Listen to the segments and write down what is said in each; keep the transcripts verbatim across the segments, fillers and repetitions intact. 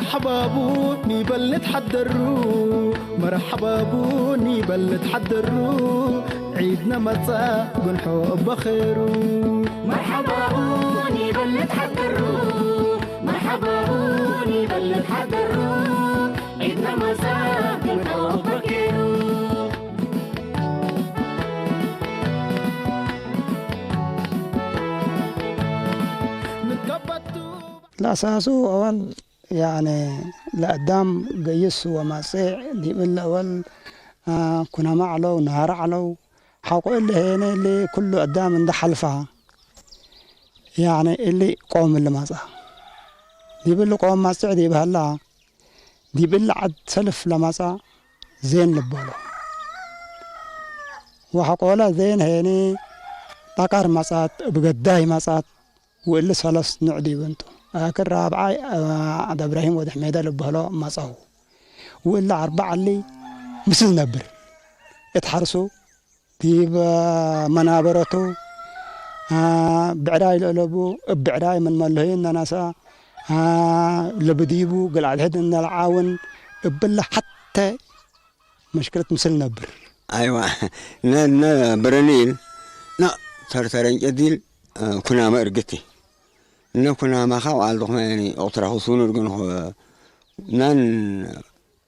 መርሐባቡ ኒበል ንትሐደሩ፣ መርሐባቡ ኒበል ንትሐደሩ፣ ዒድነ መጽአ ግንሖ እበ ኼሩ። መርሐባቡ ኒበል ንትሐደሩ፣ መርሐባቡ ኒበል ንትሐደሩ፣ ዒድነ መጽአ ግንሖ እበ ኼሩ። ንትከበቱ ለአሳሱ አወል፣ ያኒ፣ ለአዳም ገይስ ወማጽዕ ዲብ እለ አወል፣ አ፣ ኩናማ ዐለው፣ ናረ ዐለው። ሐቆ እለ ሄነ እሊ ኩሉ አዳም እንደ ሐልፋ፣ ያኒ፣ እሊ ቆም እሊ መጽአ። ዲብ እሊ ቆም ማጽዕ ዲብ ሀላ፣ ዲብ እሊ ዐድ ሰልፍ ለመጽአ ዜን ልበሎ። ወሐቆለ ዜን ሄኒ ጠቀር መጽአት፣ እብ ገዳይ መጽአት፣ ወእሊ ሰለስ ኑዕ ዲብ እንቱ። አክል ራብዓይ፣ ዐድ እብራሂም ወድ ሕሜደ ልበህሎ መጽአው። ወእሊ አርበዕ እሊ ምስል ነብር እት ሐርሱ ዲብ መናበረቱ፣ አ፣ ብዕዳይ ለአለቡ፣ እብ ብዕዳይ ምን መለህዩ እነነስአ፣ አ፣ ለብዲቡ እግል አድሕድ እነ ለዓውን፣ እብለ ሐቴ መሽክለት ምስል ነብር። አይዋ፣ እነ፣ እነ ብረኒል፣ ና፣ ተርተረንጨ ዲል፣ አ፣ ኩናመ እርግቲ። እነ ኩናመኻ ወአልድኹመ፣ ያኒ፣ ኦትራኹ ሱኑ እርግንኹ፣ ናን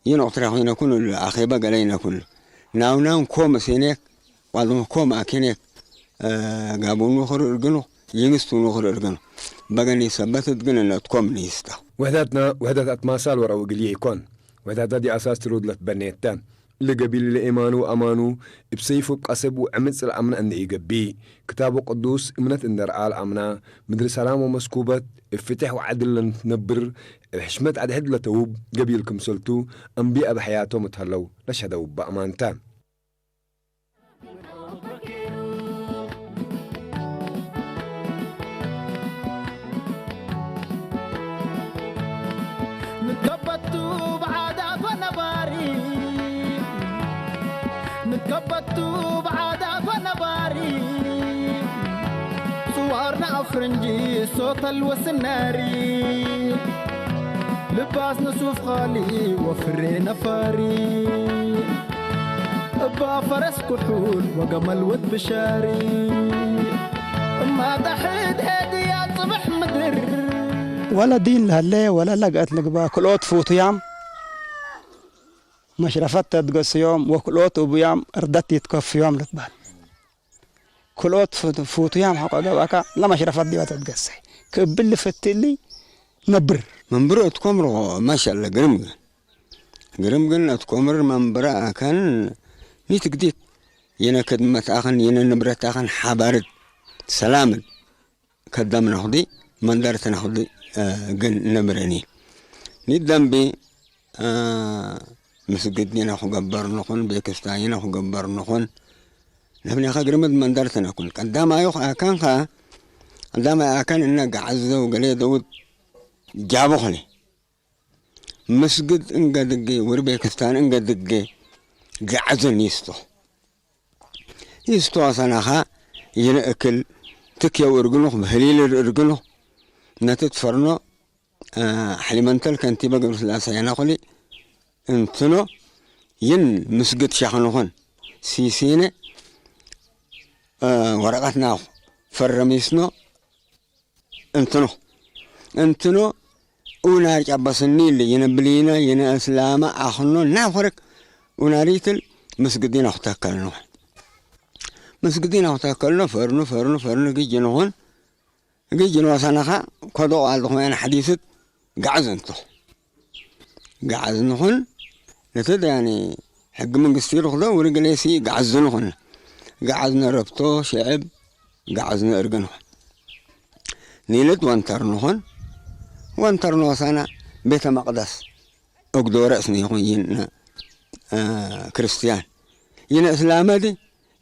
ይኖቅ ትራኹ ኢነኩን፣ አኼበ ገሌ ኢነኩን። ናውናን ኮም እሴኔክ፣ ዋልዱመ ኮም አኬኔክ፣ እ፣ ጋቡኑ ክር እርግኑ፣ ይንስቱኑ ክር እርግኑ። በገኒ ሰበት እት ግን እነ እት ኮም ንይስታ። ውሕደትነ ውሕደት አትማሳል ወረው እግልዬ ኢኮን። ውሕደተ ዲብ አሳስ ትሉድ ለትበኔት ተ። እሊ ገቢል ለኤማኑ ወአማኑ እብ ሰይፍ ወእብ ቀሰብ ወዕምጽ ለአምነ እንዴ ኢገብእ፣ ክታብ ወቅዱስ እምነት እንዴ ረአ ለአምነ፣ ምድር ሰላም ወመስኩበት እብ ፍትሕ ወዐድል ለንትነብር፣ እብ ሕሽመት አድሕድ ለተውብ ገቢል ክምሰልቱ፣ አንብየ እብ ሐያቶም እት ሀለው ለሸደው እበ አማን ተ። ንትከበቱ ብዓዳት ወነባሪ፣ ንትከበቱ ብዓዳት ወነባሪ፣ ጽዋርነ አፍርንጂ ሶተል ወስናሪ፣ ልባስነ ሱፍ ቃሊ ወፍሬ ነፋሪ፣ እባ ፈረስ ኩሑል ወገመል ወድ ብሻሪ፣ እማ ዳሕድ ሄድያ ጽብሕ ምድር። ወለ ዲን ለህሌ ወለ ለገአት ልግበእ ክልኦት ፉቱያም መሽረፈት ተትገስዮም ወክልኦት እቡያም እርደት ይትከፍዮም ልትበህል። ክልኦት ፉ-፣ ፉቱያም ሐቆ ገብአከ ለመሽረፈት ዲበ ተትገሴ። ክእብል ልፍቲ እሊ ነብር። መንብሮ እት ኮምሮ ማሻአላ ግርም ግን። ግርም ግን እት ኮምር መንብረ አከን ኒትግዲት የነ ክድመት አከን የነ ንብረት አከን ሐባርድ ሰላምን ከደም ነክዲ መንደርት ነክዲ፣ እ፣ ግን ነብረኒ። ኒደምቢ፣ እ፣ ምስግድ ይነኩ ገበር ንኹን፣ ቤክስታን ይነኩ ገበር ንኹን። ነፍኔኸ ግርምድ መንደርት ነኩን። ቀዳማዩ አካንከ፣ ቀዳማይ አካን እነ ገዓዘው ገሌ ደውድ ጃቡ ኸኔ። ምስግድ እንገ ድጌ፣ ወርቤክስታን እንገ ድጌ፣ ገዐዘ ኒስቶ። ኢስቶ አሰናኻ፣ ይነ እክል ትክየው እርግኑኽ፣ በህሊል እርግኑኽ፣ ነትት ፈርኖ፣ አ፣ ሐሊመንተል ከንቲበ ገብረስላሴ ያናኹሊ እንትኖ፣ ይን ምስግድ ሸኽንኹን፣ ሲሲነ፣ አ፣ ወረቀትናኹ ፈረሚስኖ፣ እንትኖ፣ እንትኖ፣ ኡናር ጨበስኒ እሊ፣ ይነ ብሊነ፣ ይነ እስላመ አክኖ፣ ናብ ኸርክ ኡናሪትል ምስግዲን አክተከልኖ። ምስግዲን አክተከልኖ፣ ፈርኑ፣ ፈርኑ፣ ፈርኑ፣ ግጅ ንኹን፣ ግጅ ንወሰነኻ፣ ኮዶ ቃልድኹም ያነ ሐዲስት ገዐዝ እንቱ። ገዐዝ ንኹን፣ ለትድ ያኒ ሕግ መንግስቲ ርክዶ ወርግሌሲ ገዐዝ ንኹን። ገዐዝ ነረብቶ ሽዕብ ገዐዝ ንእርግ ንኹን። ኒልድ ወንተር ንኹን፣ ወንተር ንወሰነ ቤተ መቅደስ እግዶረ እስኒ ይኹን ይነ፣ አ፣ ክርስትያን። ይነ እስላመ ዲ፣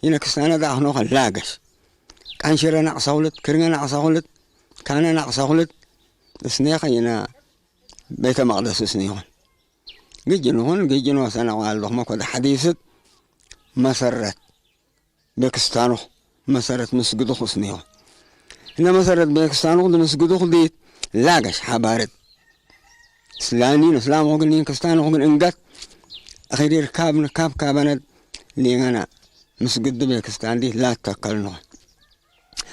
ይነ ክስታነ ዲ አክኖ ከላገሽ። ቀንሽረ ናቅሰውልት፣ ክርንገ ናቅሰውልት፣ ካነ ናቅሰውልት፣ እስኔኸ ይነ ቤተ መቅደስ እስኒ ይኹን። ግጅ ንኹን፣ ግጅ ንወሰነ ቃል ዶኽመ ኮደ ሐዲስት መሰረት ቤክስታኑኽ፣ መሰረት ምስግዱኽ እስኒ ይኹን። እነ መሰረት ቤክስታኑኽ ለምስግዱኽ ዲት ላገሽ ሐባርት ስላኒን እስላም ኦግኒን ክስታን ኦግን እንገት፣ አኺር ካብ ንካብ ካበነድ ሊገና ምስግድ ቤክስታን ዲ ላተከልኖ።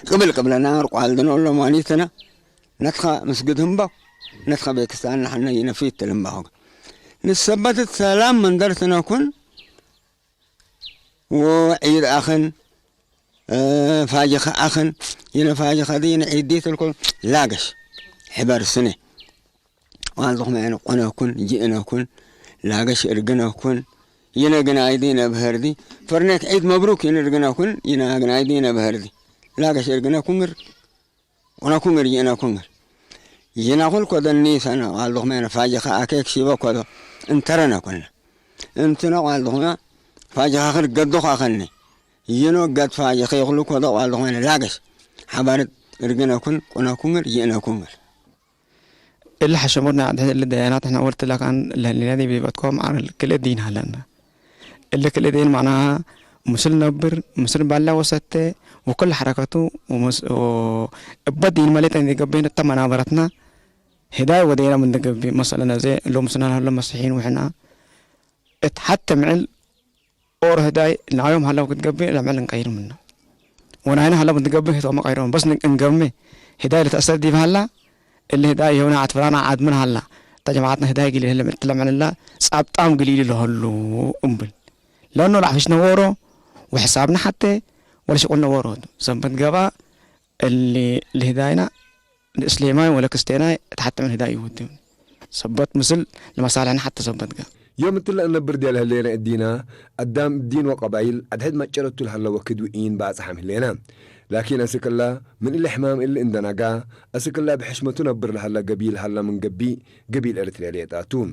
ቅብል ቅብለና ርቋልድኖ ለማኒትነ ነትኸ ምስግድ ህምበው፣ ነትኸ ቤክስታን ለሐነ ይነፊት ልምባሆግ። ንሰበትት ሰላም መንደርትነ ኩን፣ ወዒድ አኽን፣ እ፣ ፋጅኸ አኽን፣ ይነ ፋጅኸ ዲነ ዒዲት ልኩን ላገሽ ሕበር ስኔ። ዋልድኹም ያኒ ቁነኩን፣ ጅእነኩን፣ ላገሽ እርግነኩን፣ ይነ ግናይ ዲነ ብሀር ዲ፣ ፈርኔክ ዒድ መብሩክ ይነ እርግነኩን፣ ይነ ግናይ ዲነ ብሀር ዲ። ላገሽ እርግነኩን ግር፣ ቁነኩን ግር፣ ጅእነኩን ግር። ይነ ኩል ኮደ ኒሰነ ዋልድኹም ያኒ ፋጅኸ አኬክ ሺበ ኮዶ እንተረነ ኩነ። እንትነ ዋልድኹም ፋጅኸ ክር ገዶኽ አኸኒ። ይኖ ገድ ፋጅኸ ይኽሉ ኮዶ ዋልድኹም ያኒ ላገሽ ሐባርት እርግነኩን፣ ቁነኩን ግር፣ ጅእነኩን ግር። እሊ ሐሸሙርና ዐድ እሊ ደያናት ሕነ ወልትላካን ለህሌና ዲብ ዲበትኮም ዐር ክልኤ ዲን ሀለነ። እሊ ክልኤ ዲን መዕናሃ ምስል ነብር፣ ምስል ባላ ወሰተ ወክል ሐረከቱ ወምስ-፣ ወ-፣ እበ ዲን መሌጠ እንዴ ገቤን እተ መናበረትና ህዳይ ወዴና ምን ገብእ። መሰለን አዜ እሎም ምስልና ለህሎ መሲሒን ወሕና እት ሐቴ ምዕል ኦር ህዳይ ናዮም ሀለው ክትገብእ ለምዕል እንቀይር ምነ። ወናይነ ሀለው ክትገብእ ህቶም ቀይሮም በስ ን-፣ እንገብሜ ህዳይ ለተአሰር ዲብ ሀላ፣ እሊ ህዳይ የውና አትፍራና ዓድ ምን ሀላ፣ እተ ጀማዓትና ህዳይ ግሊል ህለ ምዕል ለምዕልላ ጻብጣም ግሊል ለሀሉ እምብል። ለእኖ ለዐፍሽነ ዎሮ ወሕሳብነ ሐቴ ወለሽቁልነ ዎሮ ቱ። ሰንበት ገባ እሊ ለህዳይና ለእስሌማይ ወለክስቴናይ እት ሐቴ ምን ህዳይ ይወድም። ሰበት ምስል ለመሳልሕነ ሐቴ ሰበት ገ። ዮም እትለ እነብር ዲያለ ህሌነ እዲነ፣ አዳም እዲን ወቀባይል አድሕድ መጨረቱ ለሀለ ወክድ ወኢን ባጽሐም ህሌነ። ላኪን አስክ እለ ምን እሊ ሕማም እሊ እንደ ነጋ፣ አስክ እለ ብሕሽመቱ ነብር ለሀለ ገቢል ሀለ ምን ገብእ፣ ገቢል ኤረትርያ ሌጣ ቱ።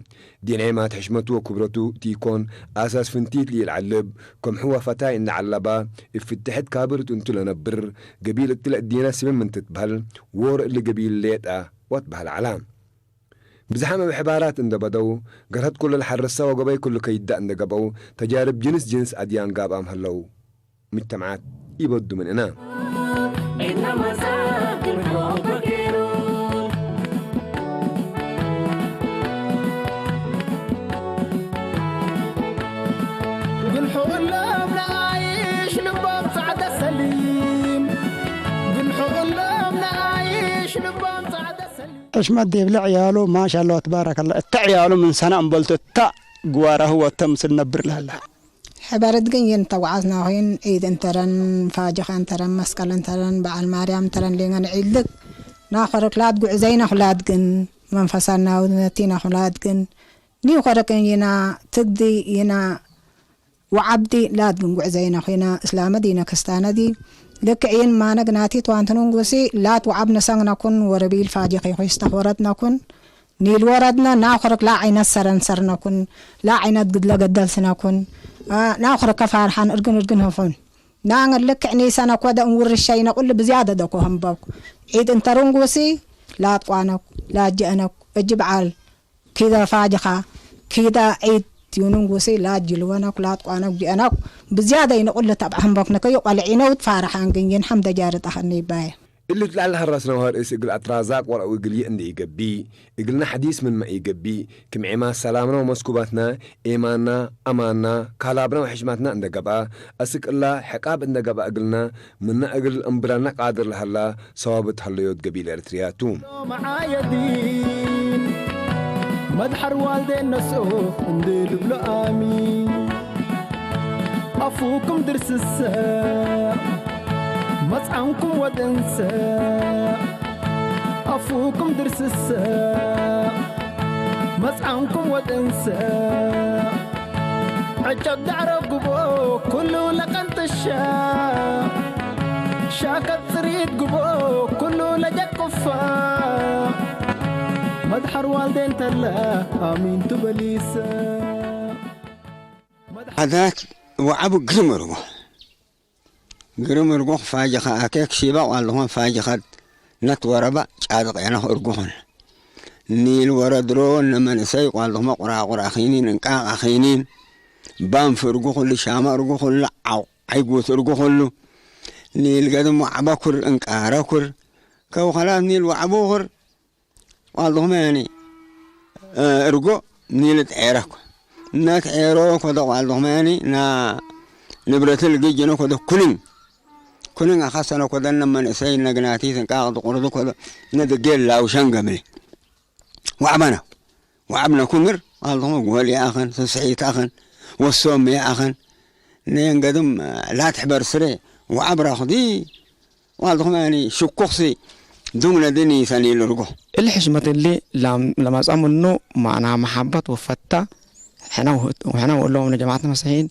ዲን ዔማት ሕሽመቱ ወክብረቱ ቲኮን፣ አሳስ ፍንቲት ለኢልዐልብ፣ ከምሑ ወፈታይ እንደ ዐለበ፣ እብ ፍትሐት ካብር እት እንቱ ለነብር፣ ገቢል እትለ እዲነ ስምም ምን ትትበህል፣ ዎሮ እሊ ገቢል ሌጠ ወትበህል ዐለ። ብዝሓም እብ ሕባራት እንደ በደው፣ ገርሀት ኩሉ ለሐርሰ ወገበይ ኩሉ ከይዳ እንደ ገብአው፣ ተጃርብ ጅንስ ጅንስ አድያን ጋብአም ሀለው። ምጅተምዓት ኢበዱ ምን እነ። ግንሑ እሎም ነኣይሽ ልቦም ጸዕደ ሰሊም፣ ግንሑ እሎም ነኣይሽ ልቦም ጸዕደ ሰሊም። ሕሽመት ዲብለ ዕያሉ ማሻአላህ ተባረከላህ። እተ ዕያሉ ምን ሰነ እምበልቱ እተ ግዋራሁ ወተ ምስል ነብር ለህለ። ሕበርት ግን ይን ተወዓዝናሁይን ዒድ እንተረን፣ ፋጅኸ እንተረን፣ መስቀል እንተረን፣ በዓል ማርያም እንተረን ሌንገን ዒልክ ናኸርክ ላትጉዕዘይነ ኩላትግን መንፈሳና ውነቲና ኩላትግን ኒኸርክን ይና ትግዲ ይና ወዓብዲ ላትግን ጉዕዘይነ ኩይና እስላመ ዲነ ክስታነዲ ልክዕይን ማነ ግናቲት ዋንትኑን ጉሲ ላት ወዓብ ነሰግነኩን ወረቢል ፋጅኸ ይኹስተኽ ወረድነኩን ኒል ወረድነ ናኹርክ ላዐይነት ሰረንሰርነኩን፣ ላዐይነት ግድለ ገደልስነኩን፣ አ፣ ናኹርከ ፋርሓን እርግን እርግን ህፉን። ናንግር ልክዕ ኒሰነክ ወደ እንውርሸይነ ቁል ብዝያደ ደኮ ህምበኩ። ዒድ እንተ ርንጉሲ ላትቋነኩ፣ ላጀአነኩ፣ እጅ በዓል ኪደ ፋጅኻ፣ ኪደ ዒድ ዩንንጉሲ ላጅልወነኩ፣ ላትቋነኩ ጀአነኩ። ብዝያደ ይነ ቁል ተብዐ ህምበኩ ነከዩ ቀልዒነውት ፋርሓን ግንጅን ሐምደ ጃርጥ አኸኒ ይባየ። እሊ እት ለዐለ ሐራስነ ወሐርስ እግል አትራዛቅ ወለአው እግል ይእ እንዴ ኢገብእ፣ እግልነ ሐዲስ ምንመ ኢገብእ፣ ክም ዔማት ሰላምነ ወመስኩባትነ፣ ኤማንነ፣ አማንነ፣ ካላብነ ወሕሽመትነ እንዴ ገብአ፣ አስክ እለ ሕቃብ እንዴ ገብአ እግልነ፣ ምነ እግል እምብረነ ቃድር ለሀለ ሰዋብት ሀለዮት ገቢል ኤረትርያ ቱ። መዓየዲን መድሐር ዋልዴን ነስኦ እንዴ ልብሎ አሚን። አፉኩም ድርስሰ መጽዓንኩም ወጥንሰ፣ አፉኩም ድርስሰ መጽዓንኩም ወጥንሰ፣ ዕጨት ዳዕሮ ግቦ ኩሉ ለቀንጥሻ፣ ሻከት ጽሪት ግቦ ኩሉ ለጀቅፋ፣ መድሐር ዋልዴን ተለ አሚንቱ በሊሰ። ዐዳት ወዐቡ ግርም እርጎ። ግርም እርጎ ፋጅኸ አኬክ ሺበቅ ዋልድኹመ ፋጅኸት ነት ወረበ ጫድቅ ዔነኽ እርጎ ኹን። ኒል ወረድሮ እነ መንእሰይ ዋልድኹመ ቁራቁር አኺኒን፣ እንቃቅ አኺኒን፣ ባንፍ እርጎ ኩሉ፣ ሻመ እርጎ ኩሉ፣ ዐው-፣ ዐይጉት እርጎ ኩሉ። ኒል ገድም ወዐበ ኩር፣ እንቃረ ኩር፣ ከውኸላት ኒል ወዐቡ ኩር ዋልድኹመ ያኒ እርጎ ኒል ትዔረኩ። እነ ትዔሮ ኮደ ቋልዶክመ ያኒ ና ንብረት ልግጅነ ኮደ ኩንን። ኩንን አኻሰነ ኮደነ መንእሰይ እነ ግናቲት እንቃቅ ድቁርዱ ኮደ እነ ድጌል ላውሸን ገብሌ። ወዐበነ። ወዐብነ ኩምር ቃልኩመ ጎል ይአኸን፣ ስስሒት አኸን፣ ወሶም ይአኸን። ነየን ገድም ላትሕበር ስሬ ወዐብ ረክዲ ቃልኩመ ያኒ ሽኩክሲ ዱምነ ድኒ ሰኒ ልርጎ። እሊ ሕሽመት እሊ ላም-፣ ለመጽአ ምኑ ማዕና መሐበት ወፈታ ሕነ ወህት-፣ ወሕነ ወእሎም ለጀማዐት መሲሒን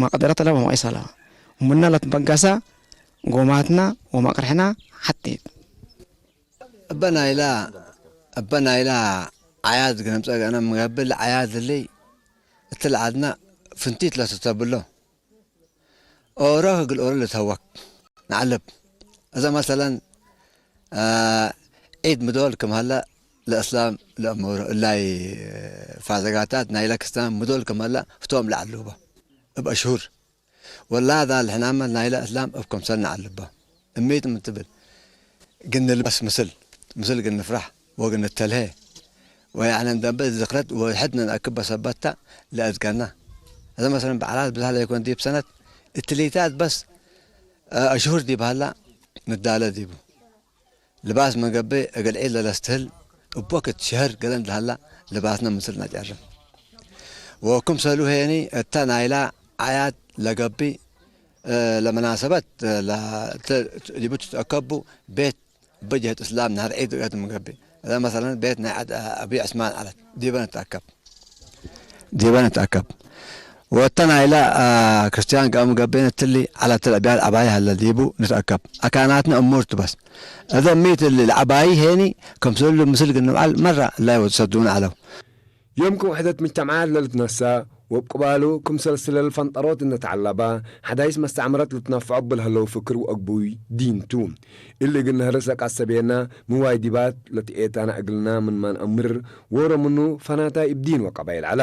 መቅደረት ለበ መቂሰ ለበ። ምነ ለትበገሰ ጎማትና ወመቅርሕና ሐቴት። እበ ናይላ፣ እበ ናይላ ዓያድ ግንምጸ ገአነ ምገብእ ለዓያድ እሊ እት ለዐድነ ፍንቲት ለትተብሎ። ኦሮ እግል ኦሮ ልትሀወክ ነዐልብ። እዘ መሰለን፣ አ፣ ዒድ ምዶል ክም ሀለ ለእስላም ለአሞሮ እላይ ፋዘጋታት ናይለ ክስታን ምዶል ክም ሀለ ህቶም ለዐሉበ እብ አሽሁር። ወላዳ ለሕናመ ናይለ እስላም እብ ክምሰል ነዐልባ። እሚት ምን ትብል፣ እግል ንልበስ ምስል፣ ምስል እግል ንፍረሕ ወእግል ንተልሄ፣ ወያዕኒ ደንበ ዝክረት ወሕድ ነንአክበ ሰበትተ ለአዝገና። እዘ መሰለን በዓላት ብዝሃ ለይኮን ዲብ ሰነት እትሊታት በስ፣ አ፣ አሽሁር ዲብ ሀላ ንዳለ ዲቡ። ልባስ ምን ገብእ እግል ዒድ ለለስትህል፣ እብ ወክድ ሽህር ገሌ እንዴ ሀላ፣ ልባስነ ምስል ነጨርም። ወክምሰሉ ሄኒ፣ እተ ናይላ አዕያድ ለገብእ፣ እ፣ ለመናሰበት፣ እ፣ ለ-፣ ተ-፣ ዲቡ ትትአከቡ ቤት፣ እብ ጀህት እስላም ነሀር ዒድ እት ምን ገብእ። እዘ መሰለን ቤት ናይ ዐድ አቢ ዕስማን ዐለት፣ ዲበ ንትአከብ። ዲበ ንትአከብ። ወእተ ናይለ፣ አ፣ ክርስትያን ገአም ገብእን እትሊ ዐለት ለአብያት ዐባይ ሀለ ዲቡ ንትአከብ። አካናትነ እሙር ቱ በስ። እዘ ሚት እሊ ለዐባይ ሄኒ፣ ክምሰሉ ምስል ግንብዓል መራ እላይ ወትሰዱን ዐለው። ዮም ክም ውሕደት ምጅተምዓት ለልትነሰእ፣ ወእብ ቅባሉ ክም ሰልስለል ፈንጠሮት እንደ ተዐለበ፣ ሐዳይስ መስተዕምረት ልትነፈዖ እብ ለህለው ፍክር ወአግቡይ ዲን ቱ። እሊ እግል ነሀርስ ለቃሰቤነ፣ ምን ዋይዲባት ለትኤታነ እግልነ ምንመ ነአምር፣ ዎሮ ምኑ ፈናታይ እብ ዲን ወቀባይል ዐለ።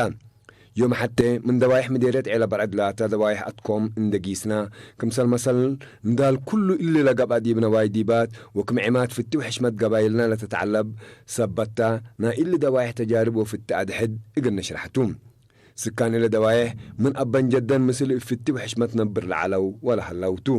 ዮም ሐቴ፣ ምን ደባይሕ ምዴርየት ዔለ በርዕድ ላተ ደባይሕ አትኮም እንዴ ጊስነ፣ ክምሰል መሰል ንዳል ኩሉ እሊ ለገብአ ዲብነ ዋይዲባት ወክም ዔማት ፍቲ ወሕሽመት ገባይልነ ለትትዐለብ ሰበት ተ፣ ናይ እሊ ደባይሕ ተጃርብ ወፍቲ አድሕድ እግል ንሽረሕ ቱ። ስካን እሊ ደባይሕ ምን አበን ጀደን ምስል እብ ፍቲ ወሕሽመት ነብር ለዐለው ወለሀለው ቱ።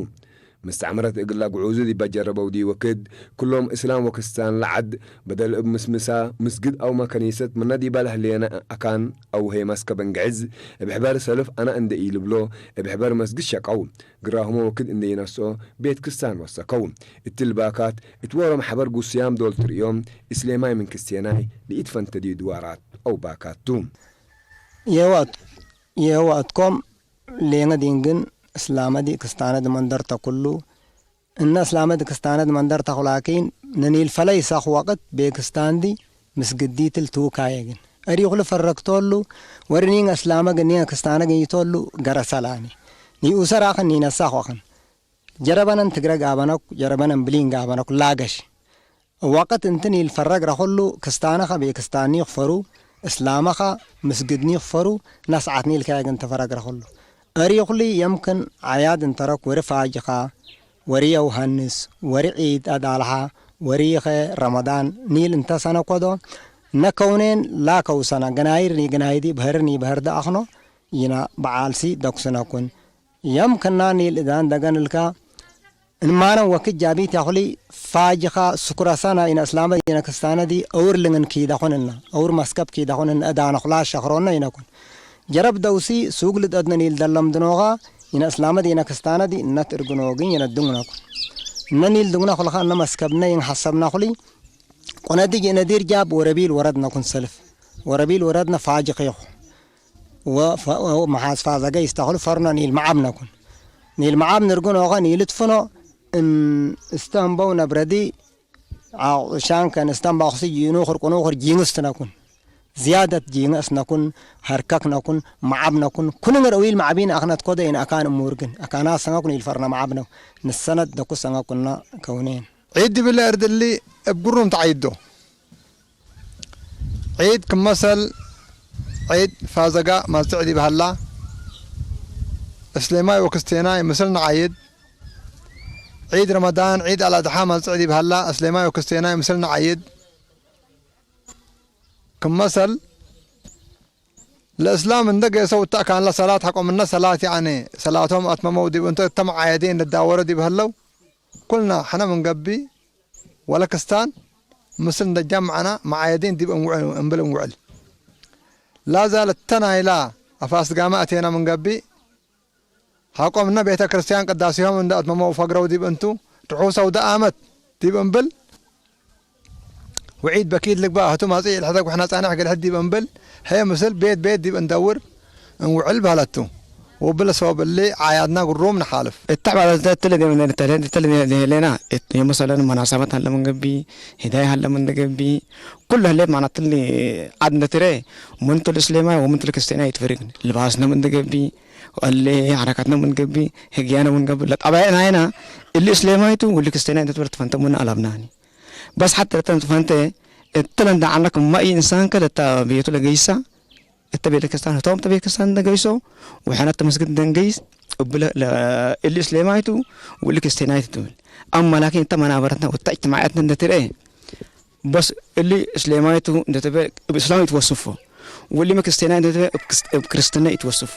ምስተዕምረት እግለ ግዑዙ ዲበ ጀረበው ዲ ወክድ፣ ክሎም እስላም ወክስታን ለዐድ፣ በደል እብ ምስምሳ፣ ምስግድ አውመ ከኒሰት ምነ ዲበ ለህሌነ አካን አው ሄ መስከብ እንግዕዝ፣ እብ ሕበር ሰልፍ አነ እንደ ኢልብሎ፣ እብ ሕበር መስግድ ሸቀው፣ ግራሁመ ወክድ እንደ ኢነስኦ ቤት ክስታን ወሰከው። እትሊ ባካት እት ዎሮም ሐበር ጉሱያም ዶል ትርእዮም፣ እስሌማይ ምን ክስቴናይ ለኢትፈንተድዩ ድዋራት አው ባካት ቱ። የህወት-፣ የህወትኮም ሌንገ ዲን ግን፣ እስላመ ዲ ክስታነ ዲ መንደርተ ኩሉ፣ እነ እስላመ ዲ ክስታነ ዲ መንደርተ ኩላኪን፣ ነኒል ፈለይሰክ ወቅት ቤክስታን ዲ ምስግዲት ልትውካየ ግን፣ እሪኩ ልፈረግቶሉ፣ ወርኒን እስላመ ግኒን ክስታነ ግኝቶሉ ገረሰላኒ። ኒኡሰ ራክን ኒነሳክ ወክን። ጀረበነን ትግረ ጋበነኩ፣ ጀረበነን ብሊን ጋበነኩ፣ ላገሽ። ወቅት እንቲ ኒልፈረግ ረኩሉ፣ ክስታነ ከቤ ክስታኒ ክፈሩ፣ እስላመ ከ ምስግድኒ ክፈሩ፣ ነስዓት ኒልከ እግል ንትፈረግ ረኩሉ። እሪኩሊ የምክን አዕያድ እንተረክ ወሪ ፋጅኻ፣ ወሪ የውሀንስ፣ ወሪ ዒድ አዳልሓ፣ ወሪኸ ረመዳን ኒል እንተ ሰነ ኮዶ፣ እነ ከውኔን ላከውሰነ፣ ገናይር ኒገናይዲ፣ በህር ኒበህር ደአክኖ፣ ይነ በዓልሲ ደኩስነኩን። የም ክና ኒል እዳን ደገን እልካ፣ እንማነ ወክድ ጃቢት ያኩሊ ፋጅኻ ስኩረሰነ፣ ይነ እስላመ ይነ ክስታነ ዲ፣ አውር ልንግን ኪደኩን እልና፣ አውር መስከብ ኪደኩን እነ እዳነ ኩላ ሸክሮነ ይነኩን። ጀረብ ደውሲ ሱግ ልደድነ ኒል ደለም ድኖኻ፣ ይነ እስላመ ዲነ ክስታነ ዲ እነት እርግኖግን ይነ ድንግነኩን። እነ ኒል ድንግነ ኩልኻ እነ መስከብነ ይን ሐሰብነ ኩሊ፣ ቁነዲ ጅእነ ዲር ጃብ ወረቢል ወረድነ ኩን ሰልፍ። ወረቢል ወረድነ ፋጅኺኹ። ወፈ-፣ ወመሓዝ ፋዘገ ይስተኽሉ ፈርኖ ኒል መዓብ ነኩን። ኒል መዓብ ንርግኖኸ ኒል ትፍኖ እም እስተንበው ነብረዲ ሻንከን እስተንባኹሲ ጂኑ ክርቁኑ ክር ጂንግስ ትነኩን። ዝያደት ጂንገ እስነኩን፣ ሀርከክ ነኩን፣ መዓብ ነኩን። ኩንንገር እዊል መዓቢን አክነት ኮደ ኢን አካን እሙር ግን። አካናት ሰንገኩን ኢልፈርነ መዓብ ነው። ንሰነት ደኩ ሰንገኩና ከውኔን። ዒድ ዲብለ እርድ እሊ እብ ግሩም ተዓይዶ። ዒድ ክም መሰል ዒድ ፋዘጋ ማጽዕ ዲብ ሀላ፣ እስሌማይ ወክስቴናይ ምስል ነዓይድ። ዒድ ረመዳን፣ ዒድ አልአድሓ ማጽዕ ዲብ ሀላ፣ እስሌማይ ወክስቴናይ ምስል ነዓይድ። ክም መሰል፣ ለእስላም እንደ ጌሰው እተ አካንለ ሰላት ሐቆ ምነ ሰላት፣ ያኒ ሰላቶም አትመመው ዲብ እንቶ እተ መዓየዲን ልዳወረ ዲብ ህለው፣ ኩልና ሕነ ምን ገብእ ወለ ክስታን ምስል እንደ ጀምዐና መዓየዲን ዲብ እንውዕል፣ እምብል እንውዕል። ላዛል እተ ናይላ አፋስጋመ አቴና ምን ገብእ፣ ሐቆ ምነ ቤተ ክርስቲያን ቅዳሴሆም እንደ አትመመው ፈግረው ዲብ እንቱ፣ ድሑሰው ደአመት ዲብ እምብል፣ ወዒድ በኪድ ልግባእ ህቱ ማጽእ ኢልሕደግ ወሕነ ጻንሕ ግልሕድ ዲብ እምብል፣ ሀየ ምስል ቤት ቤት ዲብ እንደውር እንውዕል በህለቱ። ወብለ ሰበብ እሊ ዓያድና ግሩም ነሓልፍ። እተ ዐባደተ እትለ ዲብ እንተልሄ፣ እትለ ዲብ ሄሌና፣ እት የመሰለን መናሰበት ሀለ ምን ገብእ፣ ሂዳይ ሀለ ምን ገብእ፣ ኩሉ ህሌት ማናት እሊ ዐድ እንደ ትርኤ፣ ምንቱ ለእስሌማይ ወምንቱ ለክስቴናይ ኢትፈርቅ። ልባስነ ምን ገብእ፣ እሊ ሐረካትነ ምን ገብእ፣ ህግያነ ምን ገብእ፣ ለጠባይዕ ናይና እሊ እስሌማይቱ ወእሊ ክስቴናይ እንደ ትበል ትፈንተ ምን አለብናኒ። በስ ሐተ ለተን ትፈንተ እትለ እንደ ዐልነ ክመ ኢንሳንከ ለተ ቤቱ ለገይሳ፣ እተ ቤተክርስቲያን ህቶም እተ ቤተክርስቲያን እንደ ገይሶ፣ ወሕነ እተ መስጊድ እንደ እንገይስ፣ እብለ ለ-፣ እሊ እስሌማይቱ ወእሊ ክስቴናይቱ ትብል። አማ ላኪን እተ መናበረትነ ወእተ እጅትማዕየትነ እንደ ትርኤ፣ በስ እሊ እስሌማይቱ እንደ ትቤ እብ እስላም ኢትወስፎ፣ ወእሊመ ክስቴናይ እንደ ትቤ እብ ክስ-፣ እብ ክርስትነ ኢትወስፎ።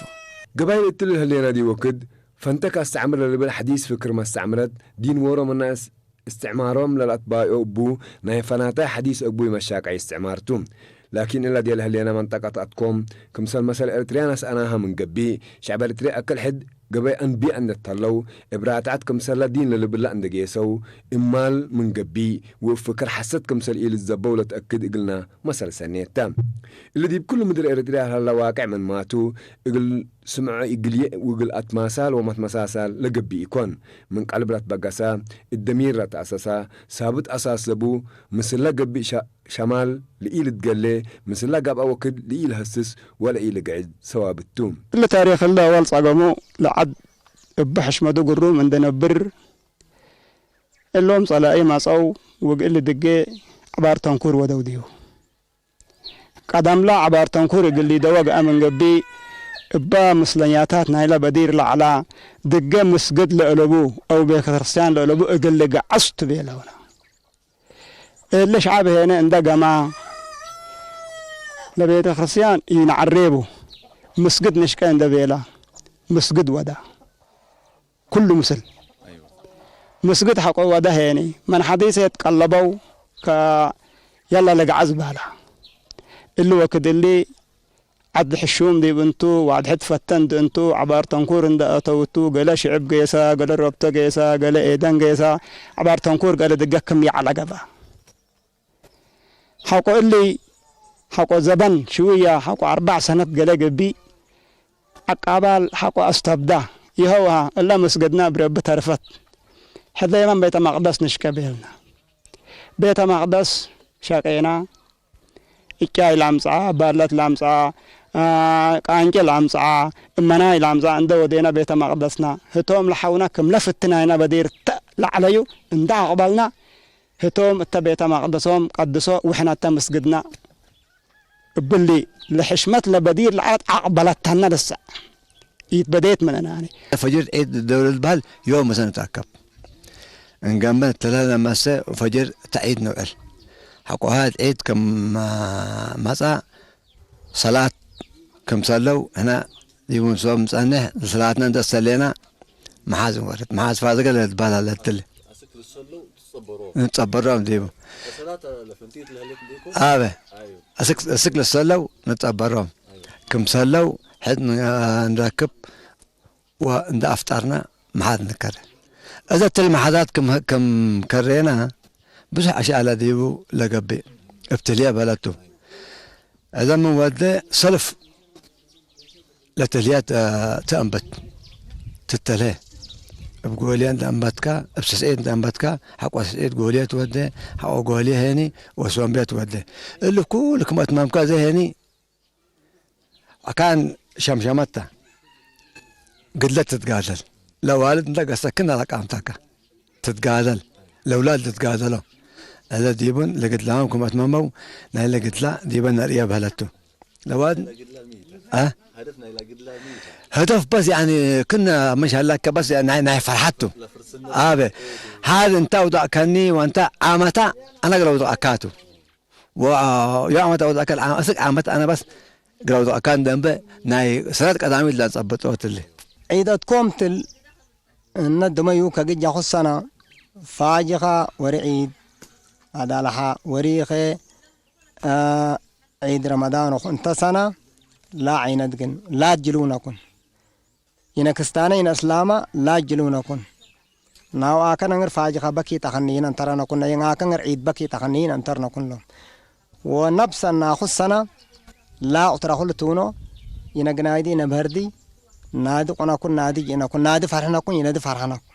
ገባይል እትሊ ለህሌና ዲብ ወክድ፣ ፈንተ ከአስተዕምር ለልብል ሐዲስ ፍክር መስተዕምረት ዲን ዎሮ መናስ እስትዕማሮም ለለአትባይኦ እቡ፣ ናይ ፈናታይ ሐዲስ አግቡይ መሻቀይ እስትዕማር ቱ። ላኪን እለ ዴለ ህሌነ መንጠቀት አትኮም፣ ክምሰል መሰል ኤሪትርያ ነስአናሀ ምን ገብእ፣ ሸዕብ ኤሪትርያ አክል ሕድ ገበይ አንቢያ እንደ ተሀለው፣ እብ ራትዐት ክምሰለ ዲን ለልብላ እንደ ጌሰው፣ እማል ምን ገብእ፣ ወእብ ፍክር ሐሰት ክምሰል ኢልትዘበው ለትአክድ እግልና መሰል ሰኔት ተ። እሊ ዲብ ክሉ ምድር ኤሪትርያ ለሀለ ዋቅዕ ምንማቱ፣ እግል ስምዖ ኢግልዬ ወእግል አትማሳል ወመትመሳሳል ለገብእ ኢኮን። ምን ቀልብ ለትበገሰ፣ እብ ደሚር ለተአሰሰ፣ ሳብት አሳስ ለቡ፣ ምስለ ገብእ ሸ-፣ ሸማል ለኢልትገሌ፣ ምስለ ገብአ ወክድ ለኢልሀስስ ወለኢልግዕዝ ሰዋብት ቱ። እሊ ታሪክ እለ አዋል ጸገሙ ለዐድ እብ ሕሽመቱ ግሩም እንዴ ነብር፣ እሎም ጸላኢ መጸው ወእግል ድጌ ዐባር ተንኩር ወደው ዲቡ። ቀደምለ ዐባር ተንኩር እግል ሊደወ ገአ ምን ገብእ፣ እበ ምስለኛታት ናይለ በዲር ለዐላ ድጌ ምስግድ ለእለቡ አው ቤተክርስቲያን ለእለቡ እግል ልገዐስ ቱ ቤለውነ። እሊ ሸዐብ ሄነ እንደ ገማ፣ ለቤተ ክርስቲያን ኢነዐሬቡ፣ ምስግድ ንሽቀ እንደ ቤላ፣ ምስግድ ወዳ። ኩሉ ምስል ምስግድ ሐቆ ወዳ ሄኒ፣ መን ሐዲስ የትቀለበው ከ-፣ የላ ለገዐዝ በህላ። እሊ ወክድ እሊ ዐድ ሕሹም ዲብ እንቱ፣ ወአድሕድ ፈተን ዲ እንቱ፣ ዐባር ተንኩር እንደ አተውቱ፣ ገሌ ሽዕብ ጌሰ፣ ገሌ ረብቶ ጌሰ፣ ገሌ ኤደን ጌሰ፣ ዐባር ተንኩር ገሌ ድገ ክም ይዐለ ገብአ። ሐቆ እሊ፣ ሐቆ ዘበን ሽውያ፣ ሐቆ አርበዕ ሰነት ገሌ ገብእ፣ ዐቃባል ሐቆ አስተብዳ፣ ይሀውሀ እለ ምስግድነ እብ ረቢ ተርፈት። ሕዜመን ቤተ መቅደስ ንሽቀ ቤልነ። ቤተ መቅደስ ሸቄና፣ እጫይ ለአምጽአ፣ ባለት ለአምጽአ፣ አ፣ ቃንጨ ለአምጽአ፣ እመናይ ለአምጽአ፣ እንደ ወዴነ ቤተ መቅደስና፣ ህቶም ለሐውነ ክም ለፍትናይነ በዲር ተ ለዐለዩ እንደ አቅበልና፣ ህቶም እተ ቤተ መቅደሶም ቀድሶ፣ ወሕነ እተ ምስግድና እብሊ ለሕሽመት ለበዲር ለዐለት አቅበለተነ ልሰዕ። ኢትበዴት ምን አናኒ። ፈጅር ዒድ ደውል ልትበህል ዮም ምሰል ንትአከብ። እንገምበ ንትለህለ መሰ ወፈጅር እተ ዒድ ንውዕል። ሐቆሃ እት ዒድ ክም መጽአ ሰላት ክም ሰለው፣ ህነ ዲቡ ንሶም ንጸንሕ፣ ሰላትነ እንደ ሰሌና መሓዝ እንወርድ። መሓዝ ፋዝገ ለልትበህል ሀለት እሊ። ንጸበሮም ዲቡ። አበ። እስክ፣ እስክ ልሰለው ንጸበሮም። ክም ሰለው ሕድ ን-፣ እንረክብ ወእንደ አፍጣርነ መሓዝ ንከረ። እዘ እትሊ መሓዛት ክም፣ ክም ከሬና ብዙሕ አሽያእ ለዲቡ ለገብእ እብ ትልየ በለቱ። እዘ ምን ወዴ ሰልፍ ለትልየ ተ-፣ ተአንበት ትተልሄ። እብ ጎልየ እንደ አንበትካ፣ እብ ስስዒት እንደ አንበትካ፣ ሐቆ ስስዒት ጎልየ ትወዴ፣ ሐቆ ጎልየ ሄኒ ወሶምቤ ትወዴ። እሊ ኩሉ ክም አትማምካ እዘ ሄኒ አካን ሸምሸመት ተ፣ ግድለት ትትጋደል። ለዋልድ እንደ ገሰክን አለቃምታከ ትትጋደል፣ ለውላድ ትትጋደሎ። እለ ዲቡን ለግድላም ክም አትመመው፣ ናይ ለግድላ ዲበ ነርእየ በህለቱ። ለዋልድ፣ አ? ህደፍ በስ ያኒ ክነ መሻላከ በስ ናይ፣ ናይ ፈርሐቱ። አበ፣ ሀል እንተ አውዳእከኒ ወእንተ አመታ አነ እግል አውዳእካቱ። ወ-፣ ዮ ዓመት አወ ዘአከል ዓ-፣ እስክ ዓመት አነ በስ ግረው ዘአካን ደንበ ናይ ሰነት ቀዳሚት ለጸብጦት እሊ። ዒደትኮም ትል እነ ድመዩ ከግጃ ኩሰነ ፋጅኻ ወሪ ዒድ አዳልሓ ወሪኸ፣ አ፣ ዒድ ረመዳን ወኩ እንተ ሰነ ላ ዒነት ግን ላ ጅሉነ ኩን። ይነ ክስታነ ይነ እስላመ ላ ጅሉነ ኩን። ናው አከ ነንግር ፋጅኻ በኪ ጠኸኒ ይነ እንተረነ ኩን፣ ነይን አከ ንግር ዒድ በኪ ጠኸኒ ይነ እንተርነ ኩን ሎም። ወነብሰ ናኹሰነ ላ ቁትራ ኩሉ ትውኖ ይነ ግናይዲ ይነ በህርዲ ናዲ ቁነ ኩን ናዲ ጅእነ ኩን ናዲ ፈርሕነ ኩን ይነዲ ፈርሕነ ኩን።